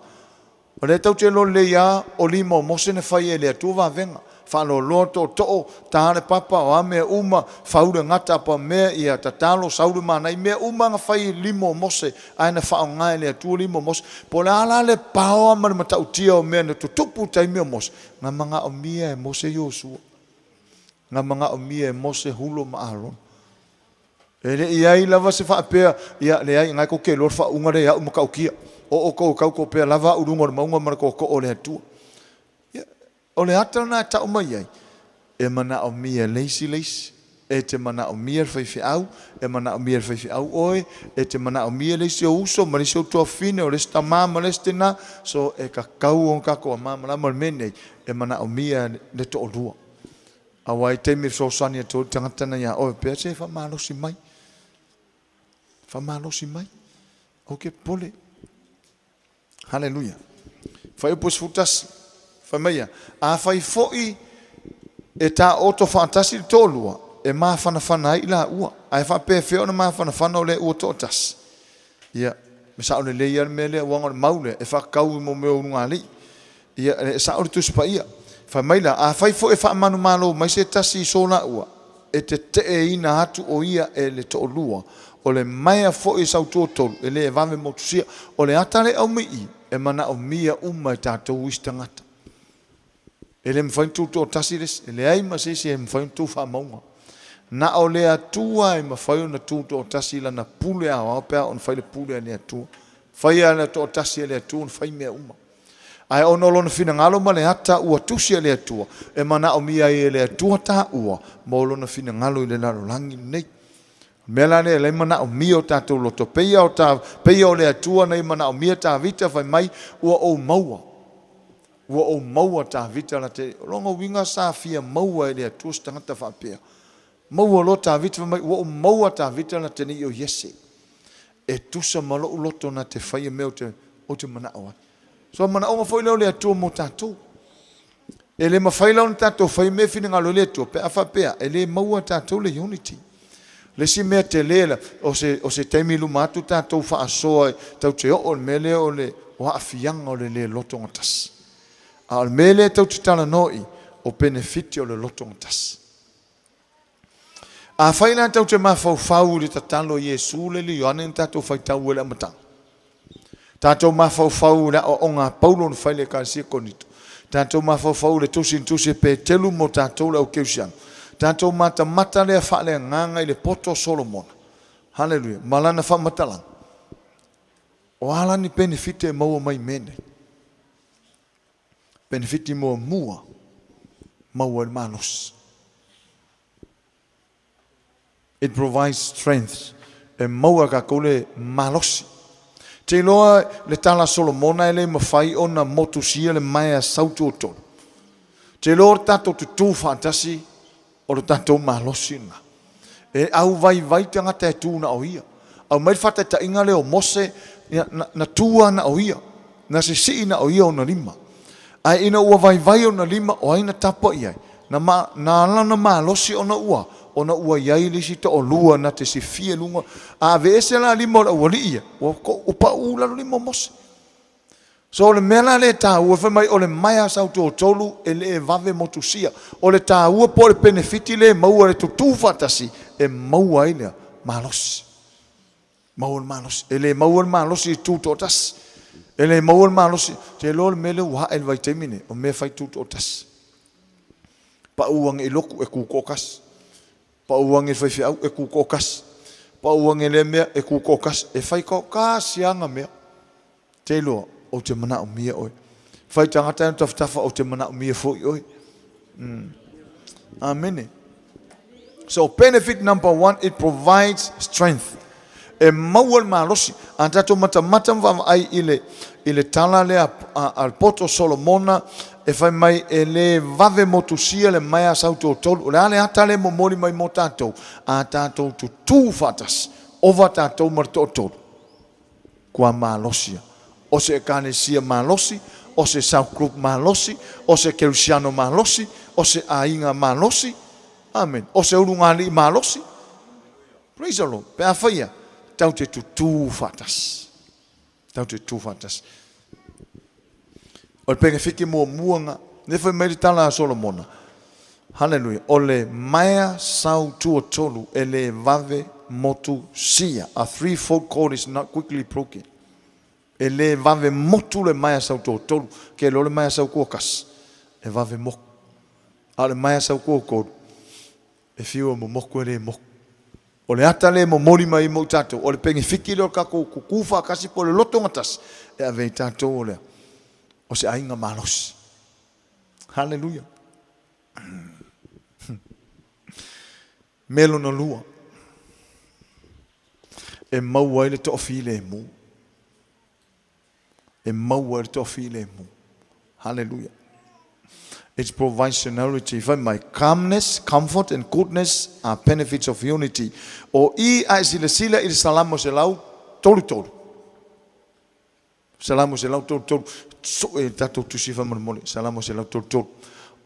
O lea tou te iloa lelei lava, o lima o Mose na fai e le Atua vavega, faaloaloa le tootoo, ta le papa, o a mea uma, fau le gata apa mea, ia tatalo, sau le manai, mea uma na fai e lima o Mose, ae na faaaoga e le Atua lima o Mose. Po o le a la le paoa ma le matautia o mea na tutupu i le taimi o Mose, na manaomia e Mose Iosua. Na manaomia e Mose Hulo ma Arona. E le i ai lava se faapea, ia, leai, na e tou te iloa le faauuga lea e au matautia. O outou e tau topea lava au i luga o le mauga ma le tootoo o le Atua. Ia, o le ata lena e tau mai ai, e manaomia e le isi le isi. E te manaomia le faifeau, e manaomia e le faifeau oe, e te manaomia le isi ou uso ma le isi ou tuafafine, o le isi tama ma le isi tina. So, e tatau ona tatou malamalama i le mea lenei, e manaomia le toalua. Aua i taimi e fesoasoani atu ai le tagata na iā oe pea, se faamalosi mai. Faamalosi mai. Ou te popole. Haleluia. Fuaiupu 11. Fai mai ia, Afai foi e taoto faatasi le toalua, e mafanafana ai i laua, ae faapefea ona mafanafana o lea ua toatasi? Ia, e sao lelei lava le mea lea, aua o le mau lea e faatatau i mea o ulugalii. Ia, e sao le Tusi Paia. Fai mai la, Afai foi e faamanumalo mai se tasi i so laua, e teteeina atu o ia e le toalua, o le maea foi e sautuatolu, e le vave motusia. O le ata lea e aumai i i, e manaomia uma e tatou isi tagata. E le mafai ona tutoatasi le isi, e leai ma se isi e mafai ona tu faamauga. Na o le Atua e mafai ona tutoatasi i Lana pule aoao pe a oo ina fai le pule a le Atua. Faia le toatasi e le Atua ona fai mea uma. Ae ona o Lona finagalo ma le ata ua tusi e le Atua, e manaomia ai e le Atua taua mo Lona finagalo i le lalolagi lenei. O le mea la lea e ala ai manaomia o tatou loto, peia o ta, peia o le Atua na ia manaomia Tavita fai mai, ua ou maua. Ua ou maua Tavita la te, o lona uiga sa fia maua e le Atua se tagata faapea. Maua loa Tavita fai mai, ua ou maua Tavita la te nei o Iese. E tusa ma lou loto na te faia mea ou te, ou te manao ai. So manaoga foi lea o le Atua mo tatou. E le mafai la ona tatou fai mea e finagalo ai le Atua pe a faapea e le maua e tatou le unity. Le isi mea tele la, o se, o se taimi i luma atu tatou faasoa tatou te oo i le mea lea o le o aafiaga o le le lotogatasi. A o le mea lea tatou te talanoa i, o penefiti o le lotogatasi. Afai la tatou te mafaufau i le tatalo a Iesu le Ioane na tatou faitau ai i le amataga, tatou mafaufau i le aoaoga a Paulo na fai i le Ekalesia Korinito, tatou mafaufau i le tusi na tusi e Peteru mo tatou le au Keusiano, tatou matamata lea faaleagaga i le poto o Solomona, haleluia, ma lana faamatalaga, o a la ni penefiti e maua mai i mea nei? Penefiti muamua, maua ai le malosi. It provides strength. E maua e tatou le malosi. Te iloa le tala a Solomona e le mafai ona motusia le maea sautuatolu. Te iloa o le tatou tutū faatasi o le tatou malosi lena. E auvaivai tagata e tu na o ia. Aumai le faataitaiga lea o Mose, ia, na, na tu lava na o ia. Na sisii na o ia ona lima. Ae ina ua vaivai ona lima, o ai na tapa i ai? Na, ma, na ala ona malosi ona ua, ona ua i ai le isi toalua na te sifia i luga. A aveese la lima o le aualii ia, ua, ua pau i lalo lima o Mose. So o le mea la lea e taua, fai mai o le maea sautotolu e le vave motusia. O le taua po o le penefiti lea e maua i le tutū faatasi e maua ai le malosi. Maua le malosi. E le maua le malosi i le tutoatasi. E le maua le malosi. Ou te iloa o le mea lea ua ae i le vaitaimi lenei, o mea e fai tutoatasi. Pau ane i lotu e tutoatasi. Pau ane i le faifeau e tutoatasi. Pau ane i lea mea e tutoatasi. E fai toatasi lava ana mea. Te iloa, ou te manaomia oe. Fai tagata e tafatafa, ou te manaomia foi oe. Amene. So benefit number one, it provides strength. E maua le malosi. A tatou matamata ma vaavaai i le, i le tala lea a, a le poto Solomona, e fai mai e le vave motusia le maea sautotolu. O le a le ata lea e momoli mai mo tatou? A tatou tutū faatasi, ova tatou ma le toatolu. Kua malosi a. O se Ekalesia malosi, o se South Group malosi, o se Kerisiano malosi, o se aiga malosi, Amene, o se ulugalii malosi. Praise the Lord. Pe afai ea, tatou te tutū faatasi. Tatou te tutū faatasi. O le penefiti muamua na, lea fai mai le tala a Solomona, Haleluia, o le maea sautuatolu e le vave motu sia. A threefold cord is not quickly broken. E le vave motu le maea sautuatolu, ke iloa le maea sautuatasi, e vave motu. A o le maea sautuatolu, e fiu e momotu e le motu. O le ata lea e momoli mai ai mo i tatou, o le penefiti lea o le tatou tutū faatasi po o le lotogatasi, e ave ai tatou o le, o se aiga malosi. Haleluia. Mea lona lua, e maua ai le toafilemu. E maua ai le toafilemu. Haleluia. It provides sonority. Fai mai, calmness, comfort and goodness are benefits of unity. O i a e silasila i le Salamo 133. Salamo 133. Sue le tatou tusi faamolemole. Salamo 133.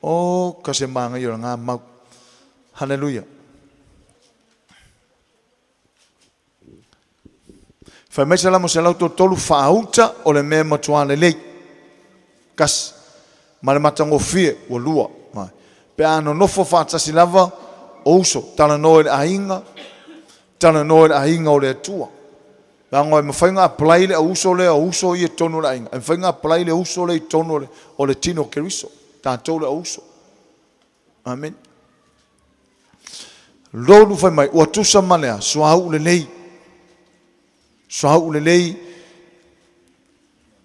O ka se māngai o le ngā mau. Hallelujah. Fai mai Salamo 133, Faauta o le mea matuā lelei. Kasi. Ma le matagofie, ua lua. Mai. Pe a nonofo faatasi lava o uso, talanoa i le aiga, talanoa i le aiga o le Atua. Leaga e mafai ona apply le auuso lea o uso ia i totonu o le aiga, e mafai ona apply le uso lea i totonu o le tino o Keriso, tatou le auuso. Amen. Lolu fai mai, ua tusa ma lea, suauu lelei. Suauu lelei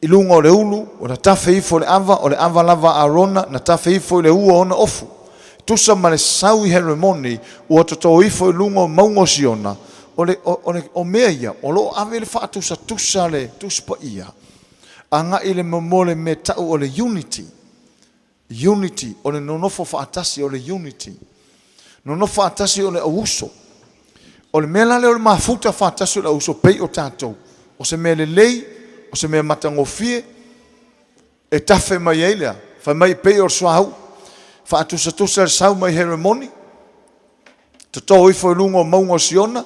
i luga o le ulu, ua tatafe ifo le ava, o le ava lava a Arona, na tafe ifo i le ua ona ofu. Tusa ma le sau i Heremoni, ua toto ifo i luga o mauga o Siona, o le, o, o, le, o mea ia, o lo o ave le faatusatusa le Tusi Paia, agai i le mo le mea tau o le unity. Unity, o le nonofo faatasi, o le unity. Nonofo faatasi o le auuso. O le mea la lea o le mafuta faatasi o le auuso pei o tatou. O se mea lelei, o se mea matagofie, e tafe mai ai lea, fai mai pei o le suauu, faatusatusa le sau mai Heremoni, toto ifo i luga o mauga o Siona,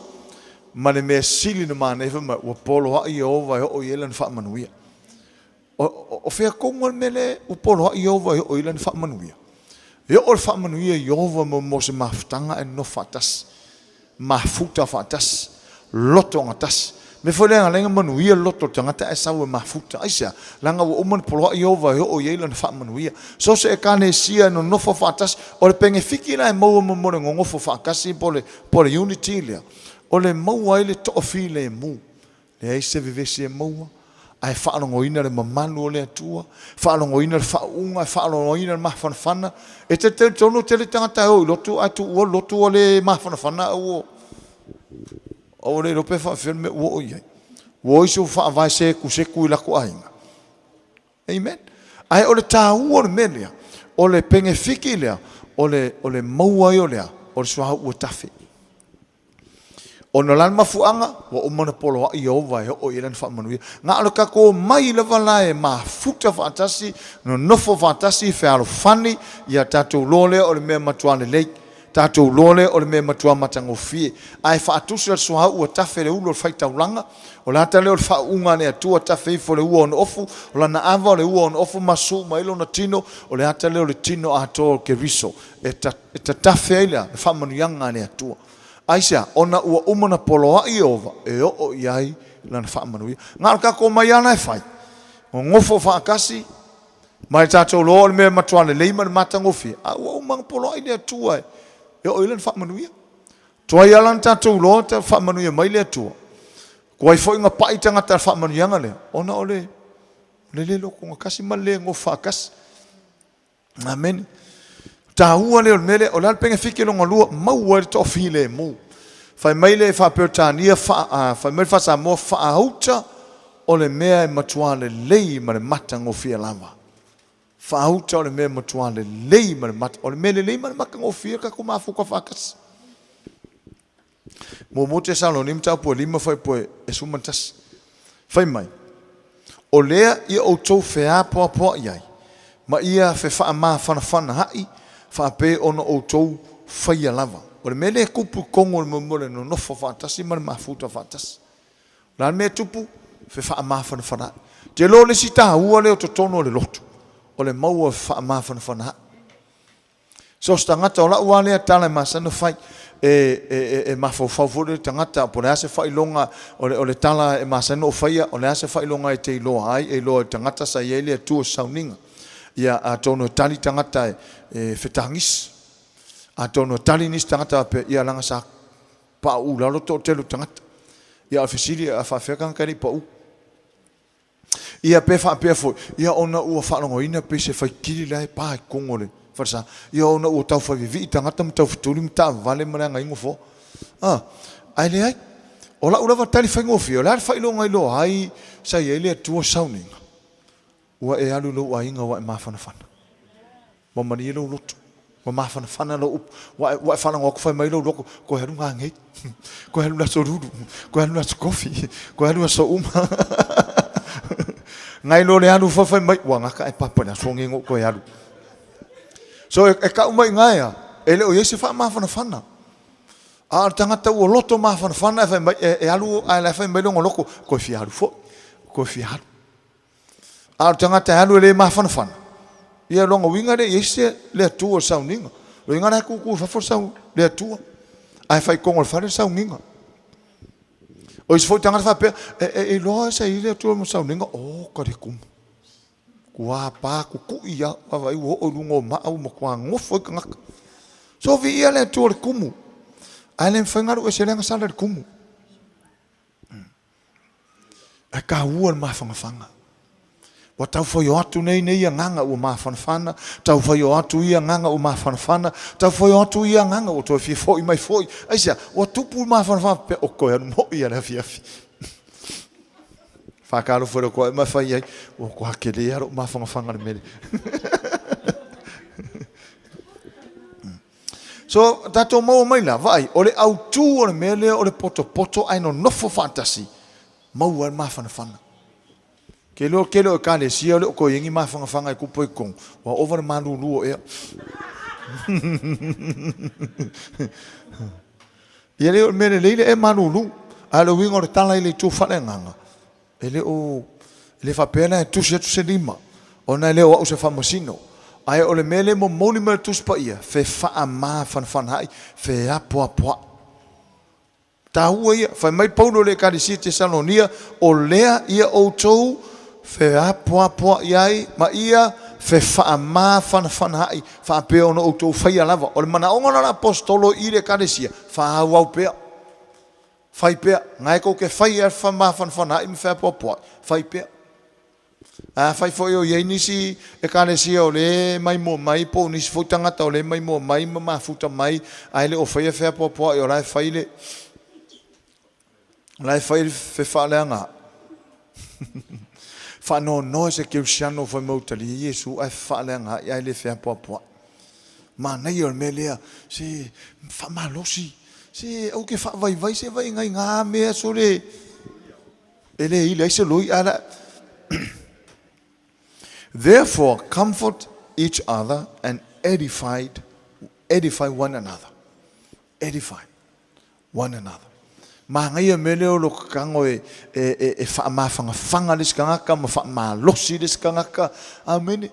ma le mea sili na manaia fai mai, ua poloai Ieova e oo i ai lana faamanuia. O fea tonu le mea lea ua poloai Ieova e oo i ai lana faamanuia? E oo le faamanuia i Ieova mo se mafutaga ae nonofo faatasi, mafuta faatasi, loto gatasi. Mea foi lea na ala ai ona manuia le loto o le tagata ae sau e mafuta. Aisea? Leaga ua uma ona poloai Ieova e oo i ai lana faamanuia. So se Ekalesia e nonofo faatasi, o le penefiti la e maua mo le nonofo faatasi po o le unity lea, o le maua ai le toafilemu. Leai se vevesi e maua, ae faalogoina le mamalu o le Atua, faalogoina le faauuga, ae faalogoina le mafanafana. E te talitonu e tele tagata e o i lotu ae tuua le lotu ua le mafanafana ae ua ua le iloa pe faafefea le mea ua oo i ai. Ua o isi ua faavae sekuseku i latou aiga. Amen. Ae o le taua o le mea lea, o le penefiki lea, o le, o le maua ai o lea, o le suauu ua tafe. Ona o le a le mafuaaga? Ua uma ona poloai Ieova e oo i ai lana faamanuia. Na o le tatou omai lava la e mafuta faatasi, nonofo faatasi, fealofani, ia tatou loa lea o le mea matua lelei. Tatou loa lea o le mea matua matagofie. Ae faatusa le suauu ua tafe le ulu o le faitaulaga, o le ata lea o le faauuga a le Atua tafe ifo le ua ona ofu, o lana ava o le ua ona ofu ma suu mai lona tino, o le ata lea o le tino atoa o Keriso e tatafe ai le faamanuiaga a le Atua. Aisea? Ona ua uma ona poloai Ieova e oo i ai lana faamanuia. Na o le tatou omai lava la e fai, nonofo faatasi, ma le tatou loa o le mea e matua lelei ma le matagofie, a ua uma ona poloai le Atua e oo i ai lana faamanuia. Tuai lava la ona tatou iloa ta faamanuia mai le Atua. Tuai foi ona pai tagata i le faamanuiaga lea, ona o le le lotogatasi ma le le nofo faatasi. Amene. Taua lea o le mea lea, o le a le penefiti lona lua, maua ai le toafilemu. Fai mai le faa-Peretania, fai mai le faa-Samoa, faauta o le mea e matua lelei ma le matagofie lava. Faauta o le mea e matua lelei ma le mata, o le mea lelei ma le matagofie le tatou mafuta faatasi. Muamua Tesaloni mataupu e 5 fuaipue e 11. Fai mai, O lea ia outou feapoapoaʻi ai, ma ia fefaamafanafana aʻi, faapei ona outou faia lava. O le mea lea e tupu i totonu o le mea o le nonofo faatasi ma le mafuta faatasi. O le a le mea e tupu? Fefaamafanafana aʻi. Te iloa o le isi taua lea o totonu o le lotu, o le maua o fefaamafanafana aʻi. So se tagata, o lau lava lea tala e masani ona fai, e mafaufau foi le tagata po o le a se faailoga, o le tala e masani ona ou faia, o le a se faailoga e te iloa ai, e iloa e le tagata sa i ai le Atua i se sauniga. Ia, atonu e tali tagata e fetagisi. Atonu e tali nisi tagata faapea, ia leaga sa pauu i lalo le toatele o tagata. Ia, a o le fesili, a faapefea tagata e le i pau? Ia pe faapea foi, ia ona ua faalogoina pei se faitili la e pa i totonu o le falesa, ia ona ua tau fai vivii tagata ma tau fetuli ma taavale ma leaga ai nofoa. A, ae leai. O lau lava tali faigofie, o le a le faailoga iloa ai sa i ai le Atua sauniga? Ua e alu i lou aiga ua e mafanafana. Ua malie lou loto, ua mafanafana lou upu, ua e faalogo atu fai mai lou loto, toe alu gagei, toe alu i le aso lulu, toe alu i le aso kofi, toe alu i aso uma. Nai lo le alu foi fai mai, ua gata ae papa i le aso lenei na ou toe alu. So e tau mai i ina ea, e le o i ai se faamafanafana. A o le tagata ua loto mafanafana e fai mai, e alu ae la e fai mai lona loto, toe fia alu foi, toe fia alu. A o le tagata e alu e le mafanafana, ia lona uiga e le i ai se le Atua i le sauniga. O lona uiga la e tutu i fafo le sau le Atua, ae fai i totonu o le fale le sauniga. O isi foi tagata faapea, e, e iloa sa i ai le Atua mo sauniga, oka le tumu. Ua pa tutui lava, vaavaai ua oo i luga o maa ua matua nofo ai tagata. So viia le Atua i le tumu, ae le mafai ona alu ese ai le agasala i le tumu. Ae taua le mafanafana. Ua tau fai o atu nei nei agaga ua mafanafana, tau fai o atu ia agaga ua mafanafana, tau fai o atu ia agaga ua toe fia foi mai foi. Aisea? Ua tupu le mafanafana faapea, o toe alu moi lava i le afiafi. Faatalofa i le toa ma fai ai, ua matua tele lava lou mafanafana i le mea lea. So, tatou maua mai la, vaai, o le autu o le mea lea o le potopoto ae nonofo faatasi, maua ai le mafanafana. Ke iloa o le tele o ekalesia le o toe i ai ni mafanafana e tupu ai i totonu, ua ova le malulu o ea. Ia le o le mea lelei le e malulu, ae o le uiga o le tala i le itu faaleagaga, E le o, e le faapea la e tusi atu se lima, ona e le o au se faamasino. Ae o le mea lea e momoli mai e le Tusi Paia, fefaamafanafanaai, feapoapoai. Taua ia. Fai mai Paulo i le Ekalesia Tesalonia, O lea ia outou feapoapoai ai ma ia fefaamafanafanaai, faapea ona outou faia lava. O le manaoga lena o le Aposetolo i le Ekalesia, faaauau pea. Fai pea. Na e tou te fai a le mafanafana ai ma feapoapoai, fai pea. Ae afai foi o i ai nisi Ekalesia o lea e maimoa mai po o nisi foi tagata o lea e maimoa mai ma mafuta mai ae le o faia feapoapoai o la e fai le o la e fai le fefaaleaga faanoanoa i se kerisiano fai mai ua talia Iesu ae fefaaleaga ai ae le feapoapoai. Manaia o le mea lea, se faamalosi, se aua te faavaivai se vai nai na mea sole e le ile ai se loi a la. Therefore comfort each other and edified edify one another. Edify one another. Manaia mea lea o lo kakago e, e, e, e faamafanafanga le isi tagata ma faamalosi le isi tagata. Amene.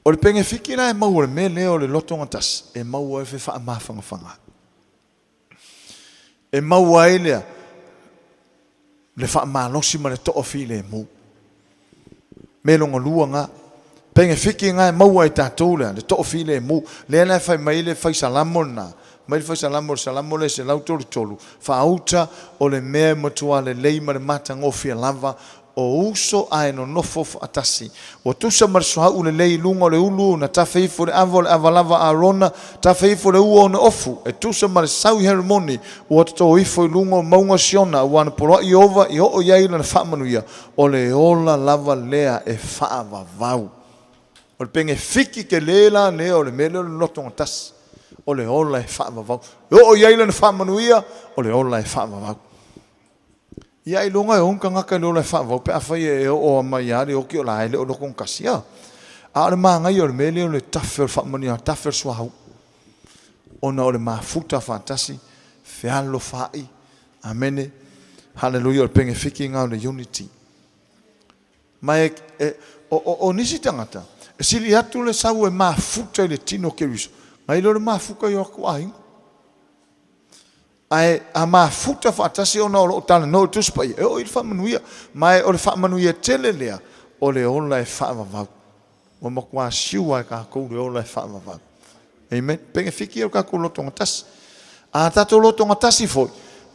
O le penefiti la e maua i le mea lea o le lotogatasi, e maua ai le faamafanafanaga. E maua ai lea le faamalosi ma le toafilemu. Mea lona lua na, penefiti na e maua e tatou lea, le toafilemu. Lea la e fai mai le fai salamo lena, mai le fai salamo, le salamo lea 133, faauta o le mea e matua lelei ma le matagofie lava O uso ae nonofo faatasi. Ua tusa ma le suauu lelei i luga o le ulu, na tafe ifo i le ava o le ava lava a Arona, tafe ifo i le ua o ona ofu, e tusa ma le sau i Heremoni, ua toto ifo i luga o mauga o Siona, ua ana poloai Ieova i oo i ai lana faamanuia, o le ola lava lea e faavavau. O le pegefiki tele la lea o le mea lea o le lotogatasi, o le ola e faavavau. E oo i ai lana faamanuia, o le ola e faavavau. Ia ailoga e o ni tagata i le ola e faavavau pe afai e oo mai lava le oti o la e le o lotogatasi a. A o le manaia o le mea lea o le tafe o le faamanuiaga, tafe o le suauu, ona o le mafuta faatasi, fealofai, amene, haleluia, o le penefiti lena o le unity. Ma e, e, o, o, o nisi tagata, e sili atu le sau e mafuta i le tino o Keriso, nai lo le mafuta i o latou aiga. Ae a mafuta faatasi ona o lo o talanoa i le Tusi Paia, e oo i le faamanuia. Ma o le faamanuia tele lea, o le ola e faavavau. Ua matua siua e tatou le ola e faavavau. Amen. Penefiti ia o le tatou lotogatasi. A tatou lotogatasi foi,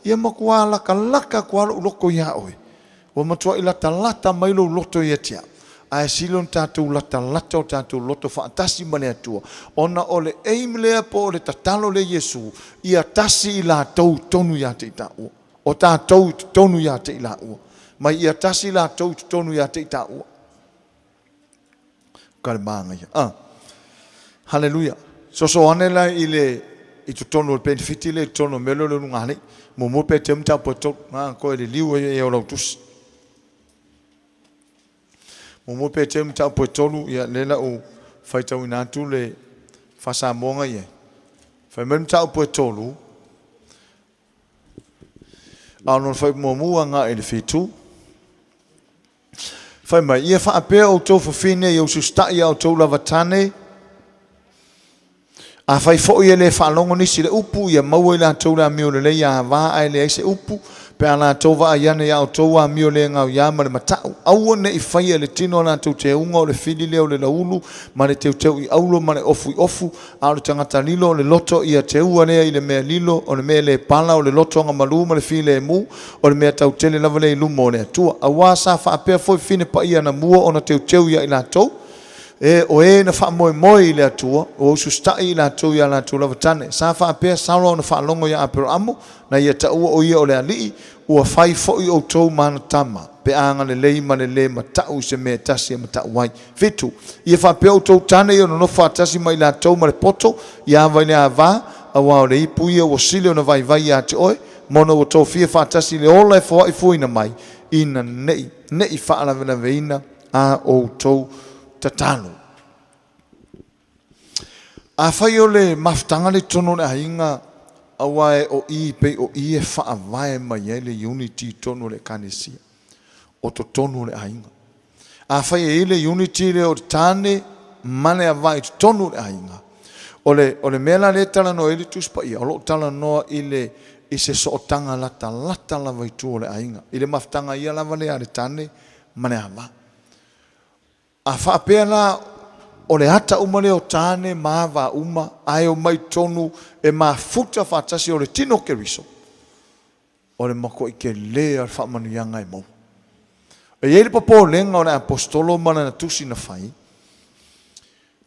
ia matua latalata atu lava lou loto ia oe. Ua matuai latalata mai lou loto ia te au, ae sili ona tatou latalata o tatou loto faatasi ma le Atua, ona o le aim lea po o le tatalo lea Iesu, ia tasi i latou i totonu ia te i taua. O tatou i totonu ia te i laua. Mai ia tasi i latou i totonu ia te i taua. Ka le māngaia. Ah. Haleluia. Soso ane la i le i totonu o le penefiti le i totonu o mea lea o le ulugalii. Muamua pe te mataupu e tolu. Ah, koe le liu e o lau tusi. Muamua pe te mataupu e tolu, ia le la u faitauina atu le faasamoaga i ai. Fai mai le mataupu e tolu, a o lona fai muamua agai i le 7. Fai mai, ia faapea outou fafine ia usiusita'i a outou lava tane, a fai foi e le faalogo nisi le upu, ia maua i latou le amio lelei ava ae leai se upu, pe a latou vaai ane ia outou amio le gauiā ma le mata'u. Aua ne i faia le tino a latou teuga o le fili lea o le laulu, ma le teuteu i aulo ma le ofu i ofu, a o le tagata lilo o le loto ia teua lea i le mea lilo, o le mea le pala, o le loto agamalu ma le filemu, o le mea tautele lava lea i luma o le Atua. Auā sa faapea foi fafine paia anamua ona teuteu ia i latou, e o e na faamoemoe i le Atua, ua usiusita'i i latou i a latou lava tane. Sa faapea Sara ona faalogo ia Aperamo, na ia taua o ia o le alii, ua fai foi outou ma ana tama, pe a agalelei ma le lē mata'u i se mea e tasi e mata'u ai. 7. Ia faapea outou tane ia nonofo faatasi ma i latou ma le poto, ia ava i le avā, auā o le ipu ia ua sili ona vaivai ia te oe, ma ona ua tofia faatasi le ola e foa'i fuaina mai, ina ne'i faalavelaveina a outou tatalo. Afai o le mafutaga le totonu o le aiga, auā e o i pei o i e faavae mai ai le unity i totonu o le Ekalesia, o totonu o le aiga. Afai e i ai le unity lea o le tane ma le avā i totonu o le aiga, o le mea la lea e talanoa ai le Tusi Paia, o lo o talanoa i le i se sootaga latalata lava i tua o le aiga, i le mafutaga ia lava lea a le tane ma le avā. A faapea la o le ata uma lea o tane ma avā uma, ae omai i totonu e mafuta faatasi o le tino o Keriso, o le matuai telē a le faamanuiaga e maua. E i ai le popolega o le aposetolo ma lana tusi na fai,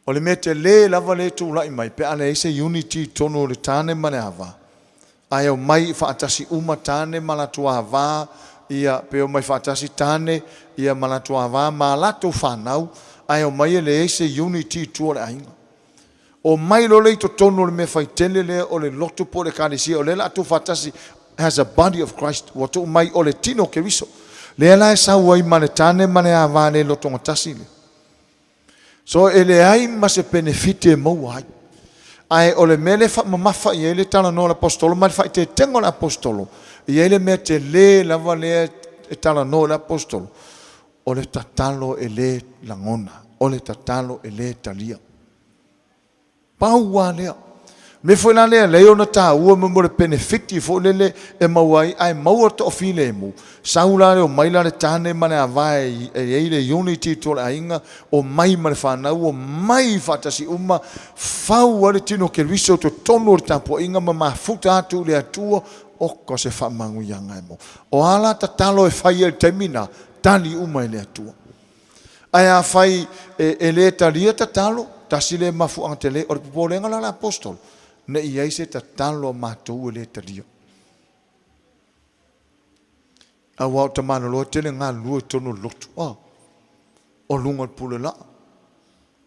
o le mea telē lava lea e tulai mai pe a leai se unity i totonu o le tane ma le avā, ae omai faatasi uma tane ma latou avā, ia pe omai faatasi tane ia ma latou avā ma latou fanau, ae omai e leai se unity i tua o le aiga. Omai loa lea i totonu o le mea faitele lea o le lotu po o le Ekalesia, o lea o le a tuufaatasi as a body of Christ, ua tuu mai o le tino o Keriso. Lea la e sau ai ma le tane ma le avā le lotogatasi lea. So e leai ma se penefiti e maua ai. Ae o le mea lea e faamamafa i ai le talanoa a le aposetolo ma le faaeteetega o le aposetolo, e i ai le mea telē lava lea e talanoa i le aposetolo, o le tatalo e lē lagona, o le tatalo e lē talia. Pau lava lea. Mea foi la lea e ala ai ona taua mo le penefiti foi lele e maua ai, ae maua le toafilemu, sau la le omai la le tane ma le avā e i ai le unity i tua o le aiga, omai ma le fanau, omai faatasi uma, fau ai le tino o Keriso i totonu o le tapuaiga ma mafuta atu i le Atua, oka se faamanuiaga e maua. O a la tatalo e fai ai i le taimi lena, tali uma e le Atua. Ae afai e lē talia tatalo, tasi lea mafuaaga telē, o le popolega la o le aposetolo, ne i ai se tatalo a matou e lē talia. Auā o tamaloloa e tele galulue i totonu o le lotu, a o luga o le pule laa,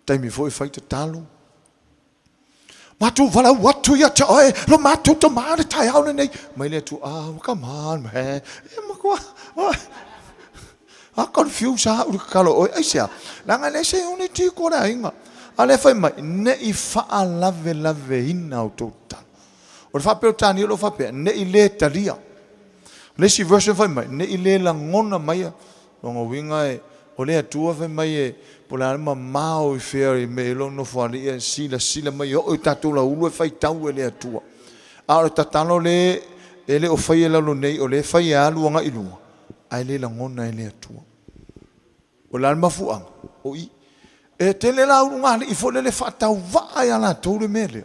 taimi foi e fai tatalo. Matou valaau atu ia te oe, lo matou tama le taeao lenei. Mai le Atua, ah, come on, man. E matua, a confuse a au i le tatalo oe. Aisea? Leaga e leai se unity i tua o le aiga. A lea fai mai, ne i faalavelaveina outou tatalo. O le faa-Peretania o lo o faapea, ne i le talia. O le isi version fai mai, ne i le lagona maia. Lona uiga e, o le Atua fai mai e, po o le a le mamao i fea i mea i lou nofoalii e silasila mai e oo i tatou lauulu e faitau e le Atua. A o le tatalo le e le o faia i lalo nei, o lea e fai e alu agai i luga, ae le lagona e le Atua. O le a le mafuaaga? O i. E tele la ulugalii foi lele faatauvaa ia latou le mea lea.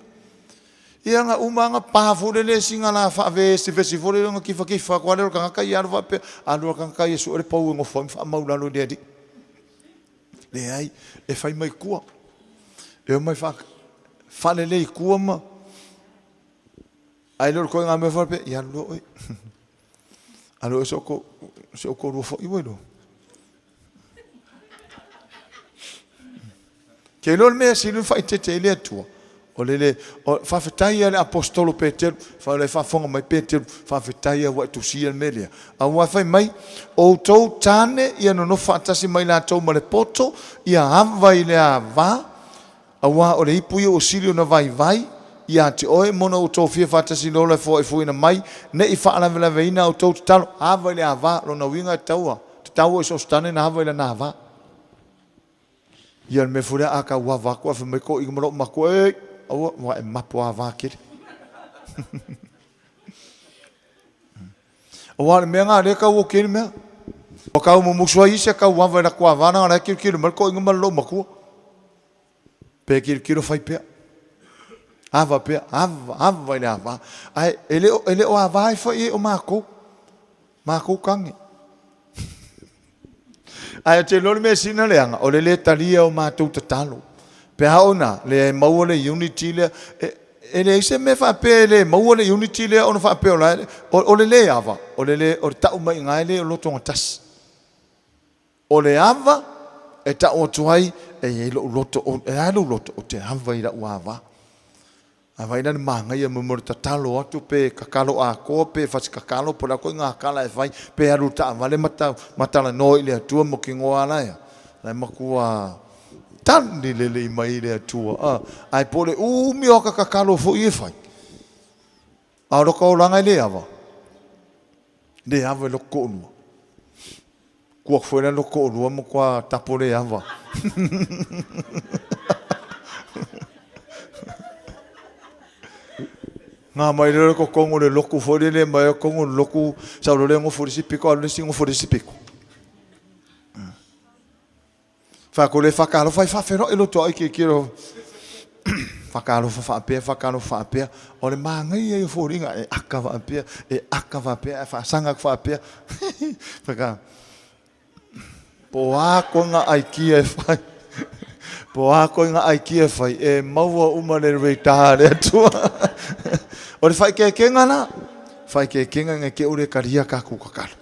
Ia na uma na pa foi lele sina la faavesivesi foi lele ona kifakifа atu lava lea o le tagata ia alu faapea, alu lava le tagata ia sue le pou e nofo ai ma faamau i lalo i le alii. Leai, e fai mai tua. E omai faalelei i tua ma ae le o le ituaiga mea faapea, ia alu loa oe. Alu oe si ou toalua foi ua iloa. Ke iloa le mea sili ona faaeteete ai le Atua, o le le, o, faafetai ia le Aposetolo Peteru, fa o le faafofoga mai Peteru, faafetai ia ua e tusia le mea lea. Aua fai mai, outou tane ia nonofo faatasi ma i latou ma le poto, ia ava i le ava, aua o le ipu ia ua sili ona vaivai ia te oe, mo na ua tofia faatasi i le ola e foaifuaina mai, ne i faalavelaveina a outou tatalo. Ava i le ava, lona uiga e tatau a, tatau i so o se tane ona ava i lana ava. Ia le mea foi lea a tau ava atu ae fai mai toeaiina ma lou matua, Ei! Aua, ua e mapo ava tele. Aua o le mea lena o lea e tau oti ai le mea. Ua tau mumusu ai isi e tau ava i latou ava leaga o la e tilotilo mai le toeaina ma le loomatua. Pe tilotilo fai pea. Ava pea, ava, ava i le ava. Ae e le o, e le o ava ai foi e o matou. Matou tane. Ae ou te iloa le mea sili ona leaga, o le le talia o matou tatalo. Pe a oo ina le maua le unity lea, e, e leai se mea faapea e le maua le unity lea ona faapea o la e, o, o le le ava, o le le, o le tau mai i ina e le o lotogatasi. O le ava e tau atu ai, e i ai lou loto, e a lou loto, ou te ava i lau ava. A vai la le manaia mo le tatalo atu pe tatalo atoa pe fasi tatalo po o le a ituaiga tala e fai pe alu i le taavale ma ma talanoa i le Atua ma tinoa la ea la e matua tali lelei mai le Atua a ae po o le umi o ata tatalo foi e fai a o lota olaga e le ava le ava i lota toalua. Kua foi la lota toalua matua tapo le ava. Nga mai lea o le totonu o le lotu foi lele mai o totonu o le lotu sau loa lea nofo i le isi pito alu le isi nofo i le isi pito. Fai atu le faatalofa e faafeiloai loto ai ke kilo faatalofa faapea faatalofa faapea o le manaia ia o foliga e aka faapea e aka faapea ae faasaga atu faapea faka po o a koiga aikia e fai po o a koiga aikia e fai e maua uma le radar a le Atua o le faaikeikega la faaikeikega ina te i ua le talia tatou tatalo.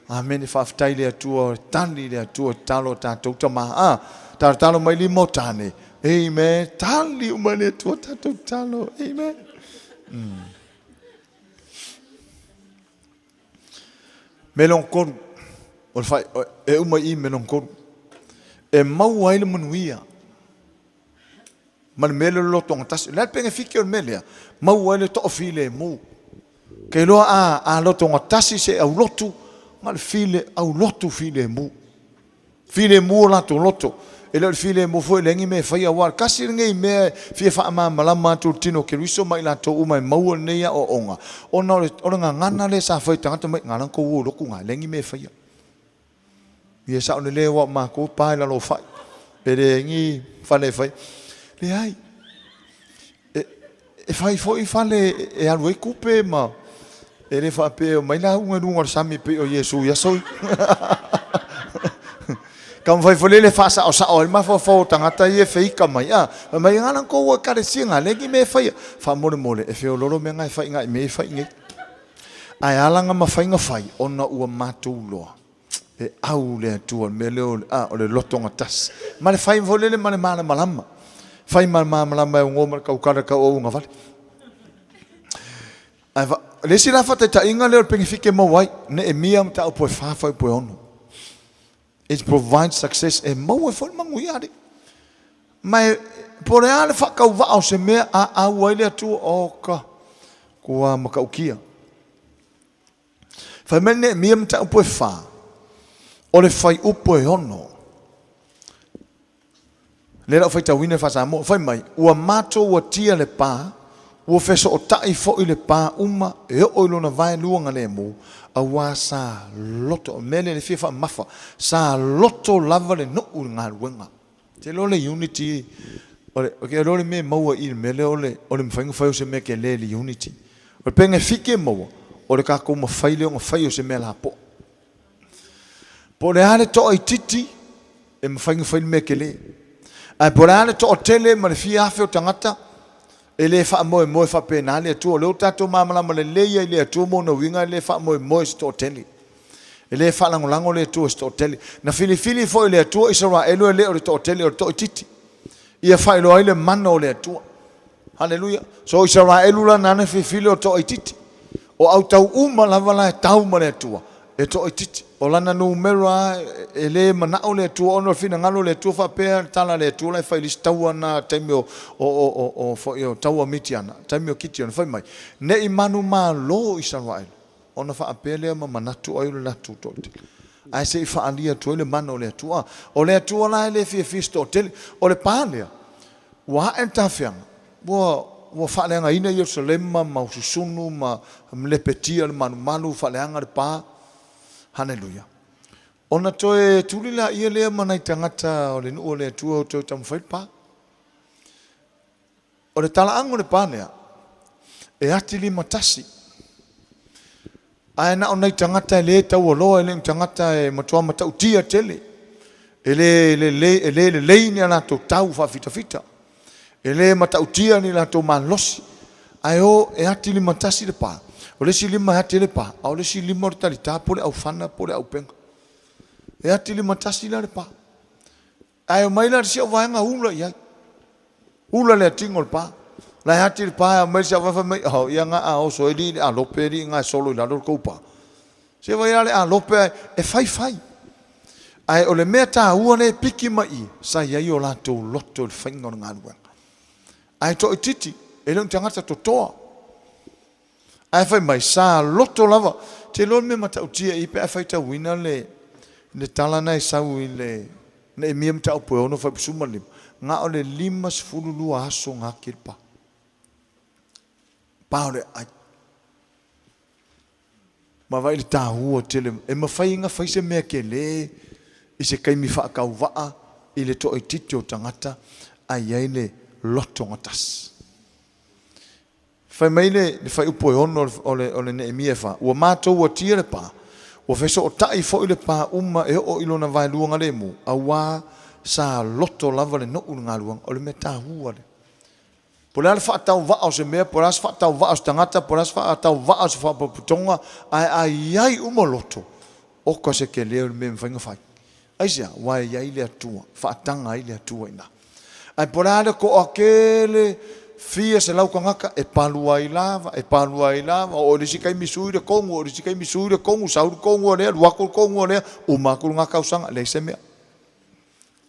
Amene faafetai le Atua tali le Atua tatalo a tatou tama a talotalo mai lima o tane amen tali uma le Atua tatou tatalo amen mm. Me lona tolu o le fai, e uma i me lona tolu e maua ai le manuia ma le mea lea o le lotogatasi. O le a le penefiti o le mea lea? Maua ai le toafilemu. Ke iloa a, a lotogatasi se aulotu, ma le file, aulotu filemu. Filemu o latou loto. E le o le filemu foi e leai ni mea e faia, aua o le tasi lenei mea e fia faamalamalama atu i le tino o Keriso ma i latou uma e maua lenei aoaoga, ona o le, o le gagana lea sa fai e tagata mai, na ala ona tou o i lotu na, e leai ni mea e faia. Ia sao lelei aua o matou e pa i lalo o fai. E leai ni fale e fai. Leai. E, e fai foi fale e alu ai tupe ma e le faapea e omai lauga i luga o le sami pei o Iesu i aso ia. Taumafai foi lele e faasaosao ai le mafaufau o tagata ia e feika mai, a, fai mai, na ala ona tou o i ekalesia, na leai ni mea e faia. Faamolemole, e feololo mea na e fai i mea e fai nei. Ae ala na mafai na fai ona ua matou loa e au le Atua, le mea lea o le, a, o le lotogatasi. Ma le fai foi lele ma le malamalama. Fai ma le malamalama e ugo ma le tautala tau auagavale. Ae va, le isi la faataitaiga lea o le penefiti e maua ai, Neemia mataupu e 4 fuaiupu e 6. It provides success, e maua ai foi le manuia alii. Ma e, po o le a le faatauvaa o se mea a au ai le Atua, oka, kua matautia. Fai mai Neemia mataupu e 4, o le fuaiupu e 6. Lea la ua faitauina i faa-Samoa, fai mai, Ua matou atia le pa, ua fesootai foi le pa uma e oo i lona vaelua galemu, auā sa loto, o le mea lea e fia faamamafa, sa loto lava le nuu i le galuega. Te iloa le unity, o le, te iloa le mea e maua i i le mea lea o le, o le mafai ona fai o se mea tele i le unity. O le penefiti e maua, o le tatou mafai lea ona fai o se mea lapoa. Po o le a le toaitiiti e mafai ona fai le mea tele. Ae po o le a le toatele ma le fia afe o tagata, e le faamoemoe faapena le Atua. O lea ua tatou malamalama lelei ai i le Atua ma ona uiga, e le faamoemoe i se toatele. E le faalagolago le Atua i se toatele. Na filifili foi e le Atua Isaraelu e le o le toatele, o le toaitiiti. Ia faailoa ai le mana o le Atua. Haleluia. So Isaraelu la nana filifili o toaitiiti. O autau uma lava la e tau ma le Atua e toaitiiti. O lana numera e lē manaʻo le Atua ona o le finagalo o le Atua faapea le tala a le Atua la e fai i le isi taua na taimi o foi o taua Mitiana, taimi o Kitiona, fai mai, ne i manumalo Isaraelu ona faapea lea ma manatu ai o le latou toatele. Ae se i faaalia atu ai le mana o le Atua. O le Atua la e le fiafia i se toatele. O le pa lea, ua ae le tafeaga, ua faaleagaina Ierusalema ma ususunu ma lepetia le malumalu, faaleaga le pa. Haleluia. Ona toe tuli laia lea ma nai tagata o le nuu o le Atua o toe taumafai le pa. O le talaaga o le pa lea, e ati 51. Ae na o nai tagata e lē taualoa, e le o ni tagata e matua matautia tele. E le lelei ni a latou tau faafitafita. E le matautia ni latou malosi. Ae o e ati 51 le pa. O le isi 5 e ati le pa, a o le isi 5 o le talitā po o le aufana po o le auupega. E ati 51 la le pa. Ae omai la le isi auvaega ula i ai. Ula le atiga o le pa. La e ati le pa e aumai le isi auvaega fai mai, oh, ia nga a oso e li le alope e li nga e solo i lalo le kou pa. Se vai la le alope e fai fai. Ae o le mea tāua le piki mai i, sa i ai o latou loto i le faiga o le galuega. Ae toaitiiti, e le o ni tagata totoa. Ae fai mai, sa loto lava. Te iloa le mea matautia i pe a faitauina le tala na e sau i le Neemia mataupu e 6 fuaiupu 15, na o le 52 aso gati le pa. Pa o le aai. Ma vaai le tāua tele. E mafai ona fai se mea kelē i se taimi faatauvaa i le toaitiiti o tagata ae i ai le loto gatasi. Fai mai le fuaiupu e 6 o le Neemia e 4, ua matou atia le pa, ua fesootai foi le pa uma e oo i lona vaelua galemu, auā sa loto lava le nuu i le galuega. O le mea taua lea. Po o le a le faatauvaa o se mea, po o le a se faatauvaa o se tagata, po o le a se faatauvaa o se faapotopotoga, ae a i ai uma loto, oka se kelē o le mea e mafai ona fai. Aisea? Aua e i ai le Atua, faataga ai le Atua i ina. Ae po o le a le toatele, fia selau tagata, e palu ai lava, e palu ai lava, oo i le isi taimi sui le tonu, oo i le isi taimi sui le tonu, sau le tonu o lea, alu atu le tonu o lea, uma atu lena tausaga, leai se mea.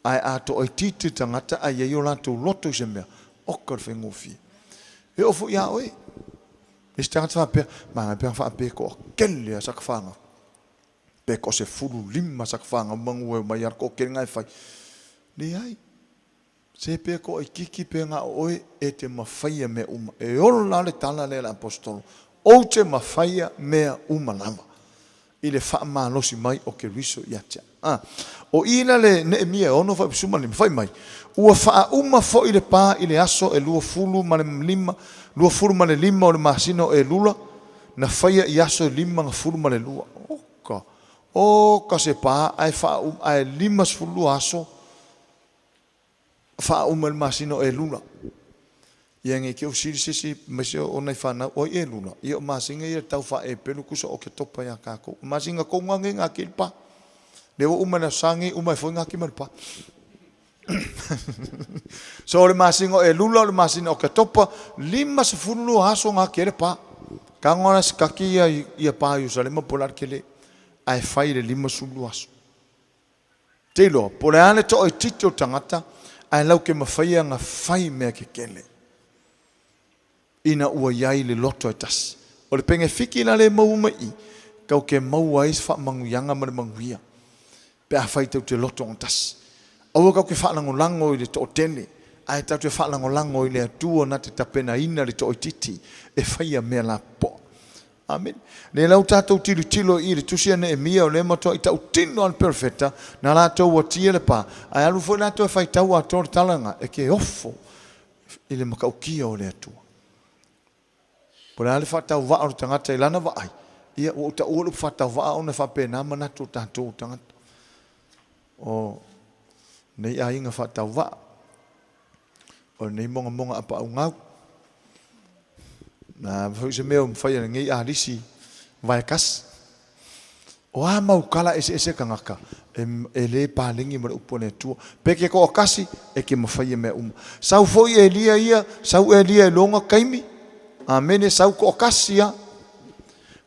Ae a toaitiiti le tagata ae i ai o latou loto i se mea, oka le faigofie. E oo foi ia oe. Isi tagata faapea, manaia pe ana faapea e toatele lava saka fanau. Pe toa-15 saka fanau manu e omai lava le toatele na e fai. Leai. Se pe toaitiiti pe na o oe e te mafaia mea uma. E ola le tala lea a le aposetolo. Ou te mafaia mea uma lava i le faamalosi mai o Keriso ia te au. A o i la le Neemia e 6 fuaiupu 15, fai mai, ua faauma foi le pa i le aso e 25, 25 o le masina o Elula, na faia i aso e 52. Oka, oka se pa ae faauma, ae 52 aso faauma i le masina o Elula. Ia nei te i ua fesili se isi aemaise o nai fanau, o ai Elula? Ia o masina ia e tau faa-Epelu tusa o Oketopa ia tatou. O masina tonu lava nei gati ai le pa. Lea ua uma i le Aso Sa nei, uma ai foi gati ma le pa. So o le masina o Elula, o le masina o Oketopa, 52 aso gati ai le pa. Tago lava sikaki ia pa i Ierusalema po o le a le tele, ae fai i le 52 aso. Te iloa, po o le a le toaitiiti o le tagata, ae lau ke mafaia ona fai mea kekele ina ua i ai le loto e tasi. O le penefiti la lea e maua mai i i, tau ke maua ai se faamanuiaga ma le manuia pe afai tau te loto gatasi. Aua tau te faalagolago i le toatele, ae tau te faalagolago i le Atua na te tapenaina le toaitiiti e faia mea lapopoa. Amene. Lea la ua tatou tilotilo i i le tusi a Neemia, o lea e matuai tautino lava le perofeta, na latou atia le pa, ae alu foi latou e faitau atoa le tala lena, e ke ofo i le matautia o le Atua. Po o le a le faatauvaa o le tagata i lana vaai, ia ua ou taua le upu faatauvaa ona e faapena manatu o tatou o tagata. O nei aiga faatauvaa, o lenei mogamoga apaau gau. Na foi se mea ua mafai e lenei alisi vae tasi. O a mau tala eseese tagata, E lē paleni ma le upu a le Atua. Pe ke toʻatasi e ke mafaia mea uma. Sau foi Elia ia, sau Elia i lona taimi. Amene, sau toʻatasi a.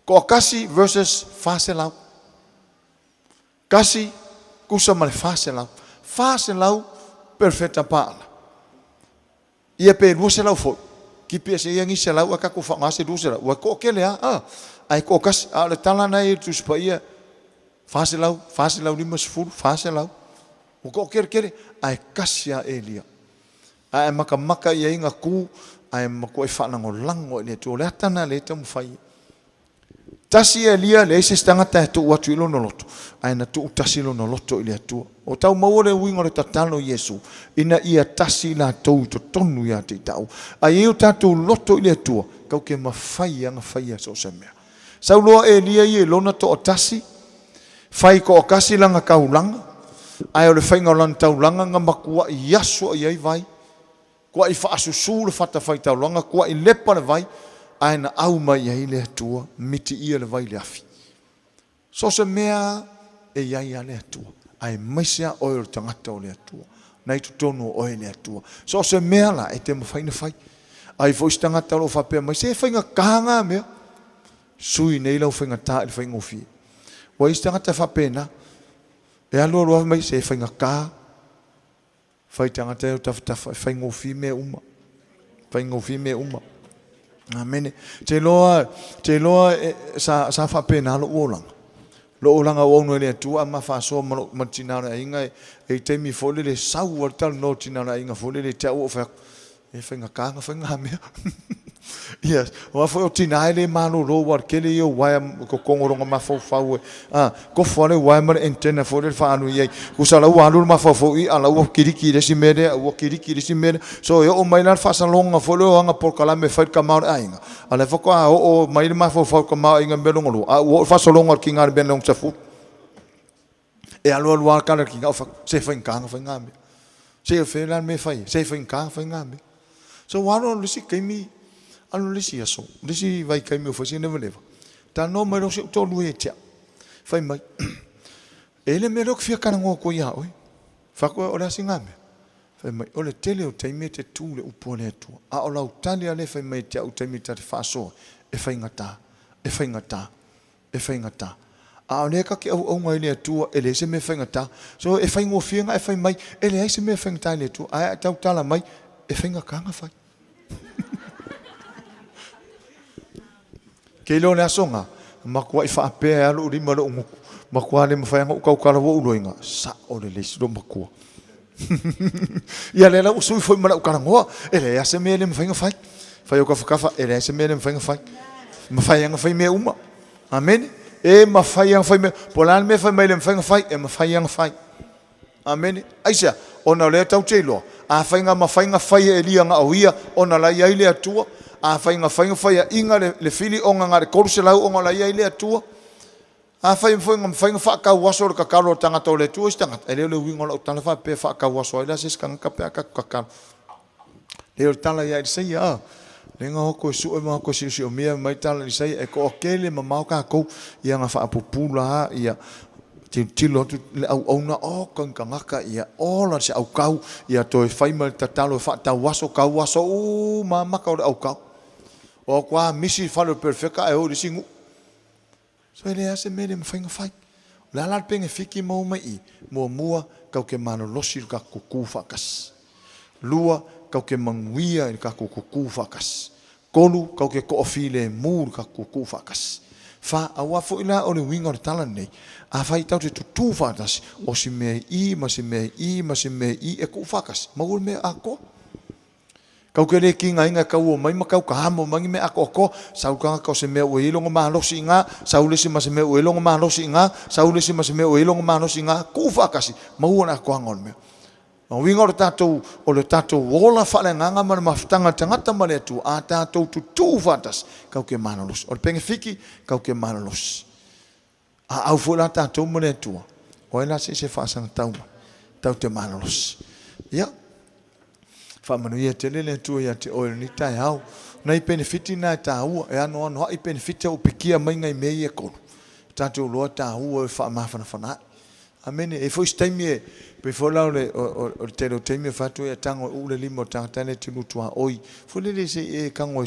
Toʻatasi versus 400. Tasi tusa ma le 400. 400 perofeta Paala. Ia pe 200 foi. Kipi ese ia ni selau a tatou faaaoga se 200. Ua toatele lava a, ae toatasi. A o le tala lena e i le Tusi Paia, 400, 450, 400. Ua toateletele, ae tasi lava Elia. Ae a matamata i ai na tu, ae matuai faalagolago i le Atua. O le ata lena o lea e taumafai ai. Tasi Elia, leai se isi tagata e tuu atu i lona loto, ae na tuu tasi lona loto i le Atua. O tau maua le uiga o le tatalo i Iesu, ina ia tasi i latou i totonu ia te i taua. A i ai o tatou loto i le Atua, kau ke mafai ana faia so o se mea. Sau loa Elia ia i lona toatasi, fai toatasi lana taulaga, ae o le faiga o lana taulaga na matuai aso i ai vai. Kuaʻi faasusu le fatafaitaulaga, kuaʻi lepa le vai, ae na ʻau mai ai le Atua, mitiia le vai i le afi. So o se mea e i ai lava le Atua, aemaise lava oe o le tagata o le Atua, na i totonu o oe le Atua. So o se mea la e te mafai na fai. Ai foi se tagata o lo o faapea mai, se faigata na mea. Sui nei lau faigata i le faigofie. Ua i ai se tagata faapena, e alu alu lava mai, se faigata. Fai tagata e o tafatafa e faigofie mea uma. Faigofie mea uma. Amene. Te iloa, te iloa e, sa, sa faapena lou olaga. Lou olaga ua aunoa i le Atua a ma faasoa ma lou, ma le tina o le aiga e, e i taimi foi lele sau a le talanoa o le tina o le aiga foi lele te au ou fai atu, E faigata ona fai na mea. Yes. Aua foi o tina e le malolo aua o le tele ia o uaea i totonu o lona mafaufau e, a, tofo lava le uaea ma le antenna foi lea e faaalu i ai. Tusa la ua alu le mafaufau i a la ua kiliki i le isi mea lea, ua kiliki i le isi mea lea. So e oo mai la le faasaloga foi lea o ana polokalame e fai i le tama o le aiga, a o lea faatoa oo mai le mafaufau i le tama o le aiga i le mea lona lua, a ua oo le faasologa o le tiga i le mea lona sefulu. E alualu lava le tala i le tiga, se faigata ona fai na mea. Se o fea la le mea e fai ai? Se faigata ona fai na mea. So ua alu alu le isi taimi, alu le isi aso, le isi vaitaimi ua fai sina levaleva, talanoa mai loa si ou toalua ia te au, fai mai, e i ai le mea lea ou te fia talanoa atu ai ia oe. Fai atu, o le a sina mea? Fai mai, o le tele o taimi e te tu i le upu a le Atua, a o lau tali lava lea e fai mai ia te au i taimi ta te faasoa ai, e faigata, e faigata, e faigata. A o lea ta te auauna i le Atua, e leai se mea e faigata. So, e faigofie ona e fai mai, e leai se mea e faigata i le Atua, ae a e tautala mai, e faigata ona fai. Ke iloa o le aso na, matuai faapea e alu lou lima i lou gutu, matua le mafai ona ou tautala ua ou iloa ina, sao lelei si loomatua. Ia lea la ua sui foi ma lau talanoa, e leai lava se mea e le mafai ona fai. Fai o tafatafa, e leai se mea e le mafai ona fai. Mafai lava ona fai mea uma. Amene. E mafai lava ona fai mea. Po o le a le mea e fai mai e le mafai ona fai, e mafai lava ona fai. Amene. Aisea? Ona o lea tatou te iloa, afai na mafai ona fai e Elia na o ia, ona la i ai le Atua. Afai na mafai ona fai e Iga le fili ona na o le 300 ona o la i ai le Atua. Afai foi na mafai ona faatauaso le tatalo a le tagata o le Atua i se tagata, e le o le uiga o lau tala faapea e faatauaso ai la se isi tagata pe a tatou tatalo. Leai o le tala ia Elisaia, a, lea na o atu e sue ma o atu e siosiomia mai le tala a Elisaia, e toatele mamao tatou, ia na faapupula lava, ia tilotilo atu le auauna, oka ni tagata, ia ola se aukau, ia toe fai ma le tatalo e faatauaso, tauaso uma lava maka o le aukau. O atu lava misi le fale o le perofeta ae o i le isi nuu. So e leai lava se mea e le mafai ona fai. O le a la le penefiti maua mai i i? Muamua, tatou te malolosi i le tatou tutu faatasi. Lua, tatou te manuia i le tatou tutu faatasi. Tolu, tatou te toafilemu i le tatou tutu faatasi. Fa, aua foi la o le uiga o le tala lenei, afai tatou te tutu faatasi, o si mea i i ma si mea i i ma si mea i i e tuu faatasi, maua le mea atoa. Kau ke le kigaina e kauo mai ma kau ka amo mai ni mea atoatoa, sau le tagata o se mea ua i ai lona malosi i ina, sau le isi ma se mea ua i ai lona malosi i ina, sau le isi ma se mea ua i ai lona malosi i ina, tuu faatasi, maua le atoaga o le mea. O uiga o le tatou, o le tatou ola faaleagaga ma le mafutaga a le tagata ma le Atua, a tatou tutuu faatasi, kau ke malolosi. O le penefiti, kau ke malolosi. A au foi la tatou ma le Atua, o ai la se isi e faasagatau mai? Tatou te malolosi. Ia, faamanuia tele le Atua ia te oe i lenei taeao. Nai penefiti na e taua, e anoanoai penefiti a ua pikia mai nai mea ia e tolu. Tatou iloa e taua e faamafanafana ai. Amene. E foi se taimi e pei foi la o le o le tele o taimi e fatu e tago e uu le lima o le tagata lea e te lutuaoi. Foi lele se i e tago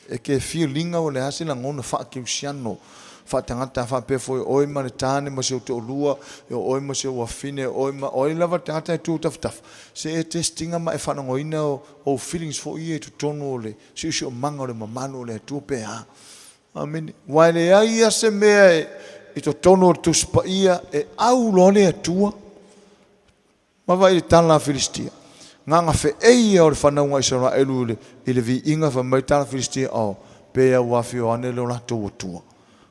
e ke feeling o le a se lagona faakerisiano faatagata faapea foi o oe ma le tane ma si ou toalua, o oe ma si ou afine, o oe ma o ai lava le tagata e tu tafatafa, se e test ina ma e faalogoina ou feelings foi ia i totonu o le siosiomaga o le mamalu o le Atua pe a. Amene. Aua e leai lava se mea e i totonu o le Tusi Paia e au loa le Atua. Ma vaai i le tala a Filistia, gagafeeia o le fanauga a Isaraelu i le viiga, fai mai le tala a Filistia, Oh, pe au afio ane lo latou Atua.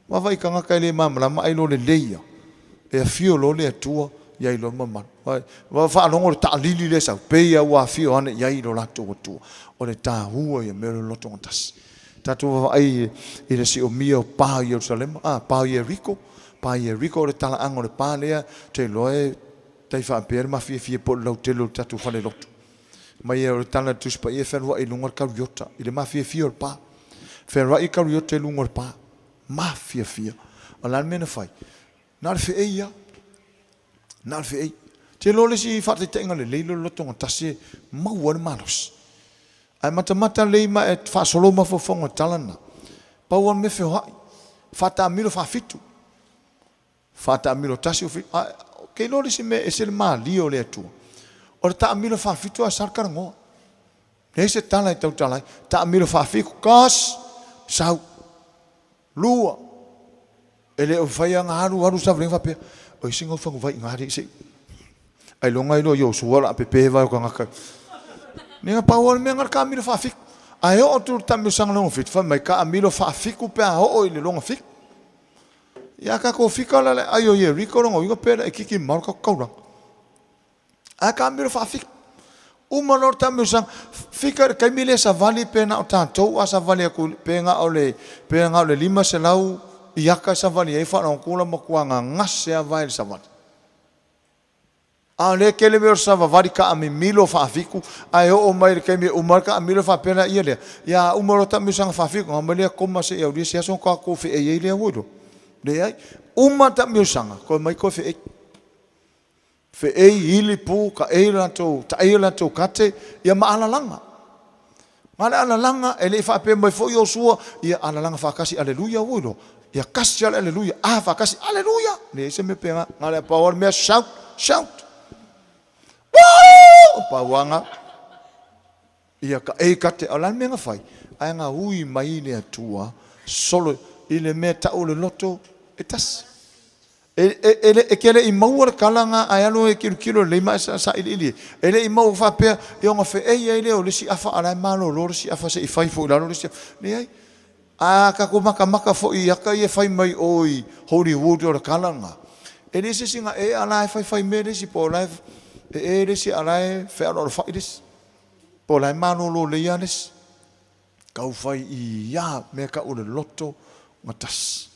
Vaavaai i tagata e le malamalama ai lo lelei ia, e afio loa le Atua, i ai loa le mamalu. Vaai, faalogo i le taalili lea e sau, pe au afio ane i ai lo latou Atua. O le taua ia mea o le lotogatasi. Tatou vaavaai i le siomia o pa o Ierusalema, pa o Ieriko, pa o Ieriko o le talaaga o le pa lea, ou te iloa e tai faapea le mafiafia po o le lautele o le tatou falelotu. Mai o le tala a le Tusi Paia e fealuai i luga le kariota i le mafiafia o le pa. Fealuai le kariota i luga o le pa. Mafiafia. O le a le mea na fai? Na o le feei lava. Na o le feei. Te iloa le isi faataitaiga lelei lea o le lotogatasi e maua ai le malosi. Ae matamata lelei ma e faasolo mafaufauga o le tala lena. Pau lava le mea feoai. Faataamilo faafitu. Faataamilo tasi o fitu. Ae ke iloa le isi mea e ese le malie o le Atua. O le taamilo faafitu ae sa le talanoa. Leai se tala e tautala ai. Taamilo faafitu, kas, sau. Lua, e le o mafai lava ona alu alu le savalina faapea, oi sina ufaguvai i ina alii se i. Ailoga iloa Iosua o le a pepe vae o tagata. Nei na pau lava le mea na o le taamilo faafitu. Ae oo atu i le taamilosaga lona fitu, fai mai, taamilo faafitu pe a oo i le lona fitu. Ia a tatou fika la le ai o Ieriko lona uiga pe laitiiti mamao le tatou taulaga. Ae taamilo faafika. Uma loa le taamilosaga, fika i le taimi lea savali pe na o tatou a savali atu pe na o le pe na o le 500 iaka e savali ai faalogo atu la matua gagase lava vae i le savali. A o lea tele mea o le savavali taamimilo faafitu ae oo mai i le taimi e uma ai le taamilo e faapea laia lea, ia a uma loa taamilosaga faafitu ona omai lea koma seia aulia se aso ona tatou feei ai lea ua iloa. Leai, uma le taamilosaga toe omai toe feei. Feei, ili, pu, taei latou, taei latou kate, ia ma alalaga. A o le alalaga, e le i faapea mai foi Iosua, ia alalaga faatasi, aleluia, ua iloa. Ia kasi lava le aleluia, a faatasi, aleluia! Leai se mea pena, na o le pau lava le mea, shout, shout! Woo! Pau lava na. Ia taei kate, a o le a le mea na fai? Ae na ui mai le Atua solo i le mea tau o le loto e tasi. E te le i maua le tala na ae alu e tilotilo lelei ma e sailiili ai. E le i maua faapea e ona feei ai lea o le isi afa a o la e malolo le isi afa se i fai foi i lalo le isi afa. Leai. A tatou matamata foi i ata ia e fai mai o i Hollywood o le tala na, e leai se isi na ee a o la e faifai mea le isi po o la e ee le isi a o la e fealoalofai le isi. Po o la e malolo lelei lava le isi. Tau fai i ia mea tau o le loto gatasi.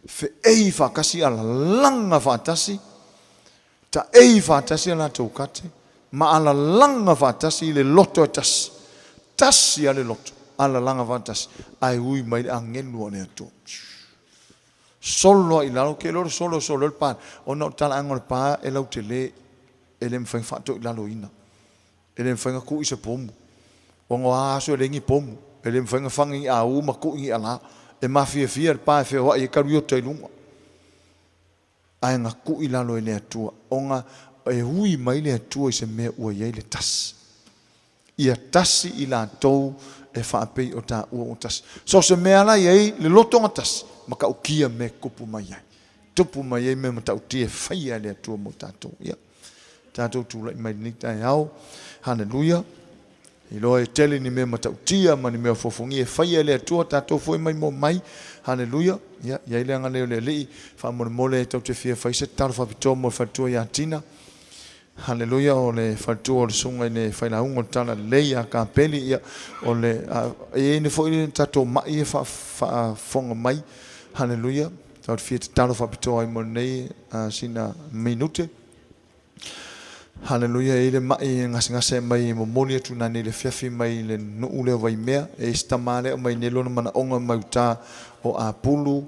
Feei faatasi alalaga faatasi, taei faatasi a latou kate, ma alalaga faatasi i le loto e tasi. Tasi a le loto, alalaga faatasi, ae ui mai le agelu a le Atua. Solo lava i lalo, ke iloa le solo e solo ai le pa, ona o le talaaga o le pa e lautele, e le mafai ona faatoilaloina. E le mafai ona tuu i se pomu. Ona o a aso e leai ni pomu. E le mafai ona fana ni aū ma tuu i ni alā. E mafiafia le pa e feoai ai kariota i luga. Ae na tuu i lalo e le Atua, ona e ui mai le Atua i se mea ua i ai le tasi. Ia tasi i latou e faapei o taua ua tasi. So o se mea la i ai le loto gatasi, matautia mea e tupu mai ai. Tupu mai ai mea matautia e faia e le Atua mo tatou. Ia. Tatou tulai mai lenei taeao. Haleluia. Iloa e tele ni mea matautia ma ni mea fofogia e faia e le Atua, tatou foi mai mo mai. Haleluia. Ia, i ai le agalelei o le Alii, faamolemole e tau te fia fai se tatalo faapitoa mo le faletua ia Tina. Haleluia, o le faletua o le susuga i le failauga o le Talalelei ia Kapeli. Ia, o le, e i ai nei foi le tatou mai e faafofoga mai. Haleluia. Tau te fia tatalo faapitoa ai mo lenei sina minute. Haleluia, e i ai le maʻi e gasegase mai e momoli atu nanei i le afiafi mai le nuu lea o Vaimea. E i ai se tama lea e aumai nei lona manaoga mai uta o Apulu,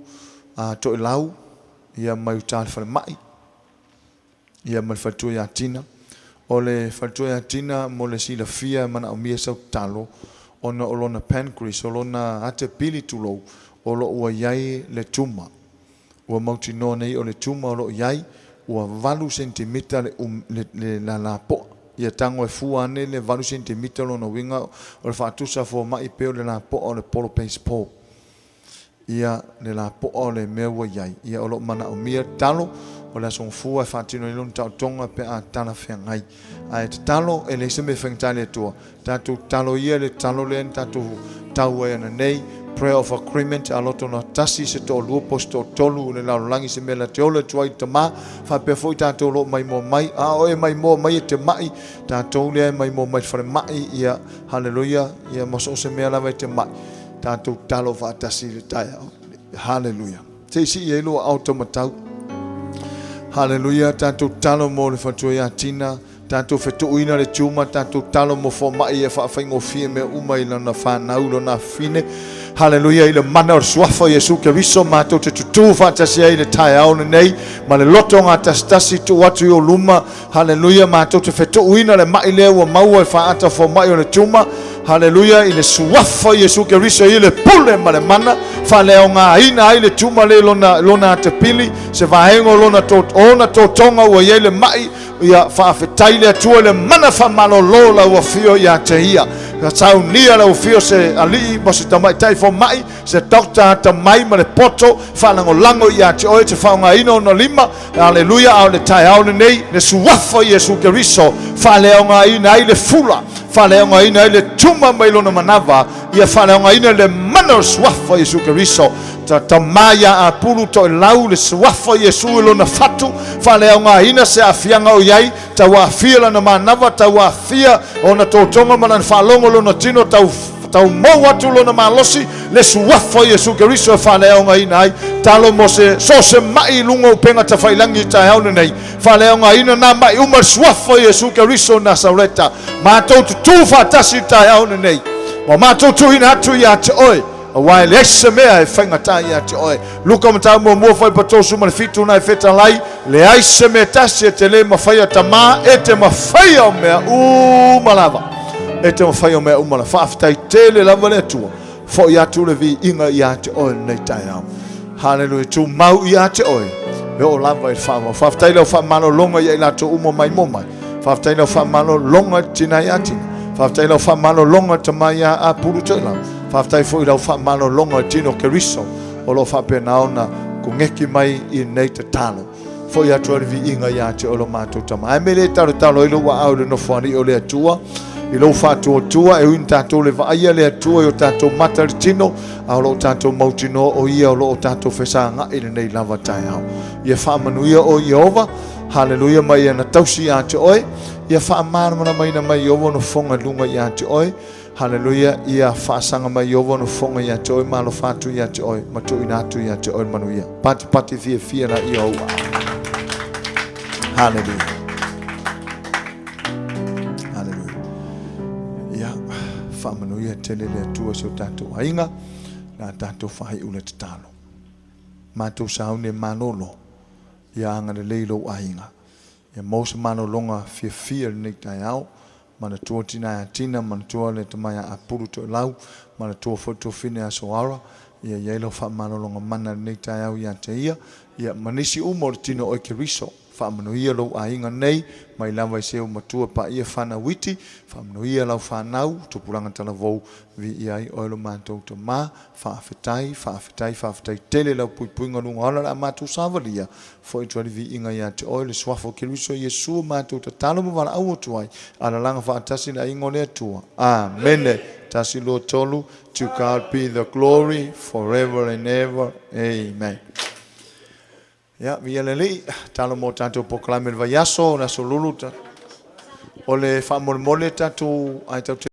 Toelau, ia mai uta le falemai. Ia ma le faletua ia Tina. O le faletua ia Tina mo le silafia e manaomia sau tatalo ona o lona pancreas, o lona atapili tulou, o lo o ua i ai le tuma. Ua mautinoa nei o le tuma o lo o i ai, ua 8 sentimita le, um, le, le lalapoa. Ia tago e fua ane le 8 sentimita lona uiga o le faatusa fomai pei o le lapoa o le polo baseball. Ia le lapoa o le mea ua i ai. Ia o lo o manaomia tatalo o le Aso Gafua e faatino ai lona taotoga pe a talafeagai. Ae tatalo e leai se mea e faigata i le Atua. Tatou tatalo ia le tatalo lea na tatou tau ai ananei, prayer of agreement, a loto na tasi se toalua po o se toatolu o le lalolagi se mea la te ola atu ai i le Tama, faapea foi tatou o lo o maimoa mai, a o e maimoa mai e te mai, tatou lea e maimoa mai i le falemai, ia, haleluia, ia ma so o se mea lava e te mai, tatou tatalo faatasi i le taeao. Haleluia. Se i sii ai lou aao taumatau. Haleluia, tatou tatalo mo le faletua ia Tina, tatou fetuuina le tuma, tatou tatalo mo fomai e faafaigofie mea uma i lana fanau, lona afafine. Haleluia, i le mana o le suafa o Iesu Keriso, matou te tutū faatasi ai i le taeao lenei, ma le loto gatasitasi tuu atu i ou luma. Haleluia, matou te fetuuina le mai lea ua maua e faaata fomai o le tuma. Haleluia, i le suafa o Iesu Keriso i le pule ma le mana, faaleaogaina ai le tuma le lona, lona atapili, se vaega o lona, to, ona totoga ua i ai le mai, ia faafetai le Atua i le mana faamalolo lau afio ia te ia. Saunia lau afio se alii ma se tamaitai fomai, se doctor atamai ma le poto, faalagolago ia te oe te faaaogaina ona lima. Aleluia, a o le taeao lenei, le suafa o Iesu Keriso, faaleaogaina ai le fula, faaleaogaina ai le tuma mai lona manava, ia faaleaogaina le mana o le suafa o Iesu Keriso. Ta tama ia apulu toelau le suafa o Iesu i lona fatu, faaleaogaina se aafiaga o i ai, tau aafia lana manava, tau aafia ona totoga ma lana faalogo lona tino, tau tau mou atu lona malosi, le suafa o Iesu Keriso e faaleaogaina ai. Talo mo se so se mai i luga o upega tafailangi i taeao lenei. Faaleaogaina nā mai uma le suafa o Iesu Keriso o Nasareta. Matou tutū faatasi i taeao lenei. Ma matou tuuina atu ia te oe. Aua e leai se mea e faigata ia te oe. Luka Matau muamua fuaiupu 37 na e fetalai, leai se mea tasi e te lē mafaia Tamā, e te mafaia o mea uma lava. E te mafaia o mea uma lava. Faafetai tele lava le Atua. Foi atu le viiga ia te oe lenei taeao. Haleluia, tumau ia te oe. E oo lava i le faavavau. Faafetai lau faamalologa ia i latou uma mai mo mai. Faafetai lau faamalologa i le tina ia Tina. Faafetai lau faamalologa i le tama ia Apulu Toelau. Faafetai foi i lau faamalologa i le tino Keriso o lo o faapena ona kogeki mai i lenei tatalo. Foi atu ai le viiga ia te oe lo matou Tama. Ae me le talotalo ai lou aao i le nofoalii o le Atua, i lou faatuatua, e ui ina tatou le vaaia le Atua i o tatou mata i le tino, a o lo o tatou mautinoa o Ia o lo o tatou fesagai lenei lava taeao. Ia faamanuia oe Ieova, haleluia, ma ia na tausi ia te oe, ia faamalamalamaina mai Ieova ona fofoga i luga ia te oe, Haleluia, ia faasaga mai Ieova ona fofoga ia te oe ma alofa atu ia te oe, ma tuuina atu ia te oe le manuia. Patipati fiafia laia o ou aao. Haleluia. Haleluia. Ia, faamanuia tele le Atua i si o tatou aiga, la tatou faaiu le tatalo. Matou sauni e malolo, ia agalelei lou aiga. Ia maua se malologa fiafia i lenei taeao. Manatua tina ia Tina, manatua le tama ia Apulu Toelau, manatua foi le tuafine ia Soara, ia i ai lau faamalologa mana i lenei taeao ia te ia, ia ma nisi uma o le tino oe Keriso. Faamanuia lou aiga nei, mai lava i seu matua paia fanau iti, faamanuia lau fanau, tupulaga talavou, viia ai oe lo matou tama, faafetai, faafetai, faafetai tele lau puipuiga luga ola le a matou savalia, Foi atu ai le viiga ia te oe, le Suafa o Keriso Iesu, matou tatalo ma valaau atu ai, alalaga faatasi le aiga o le Atua. Amene. Tasi, lua, tolu, To God be the glory forever and ever. Amen. Ia, viia le Alii, talo mo tatou polokalame i le vaiaso, le aso lulu, o le faamolemole tatou, ai tatou te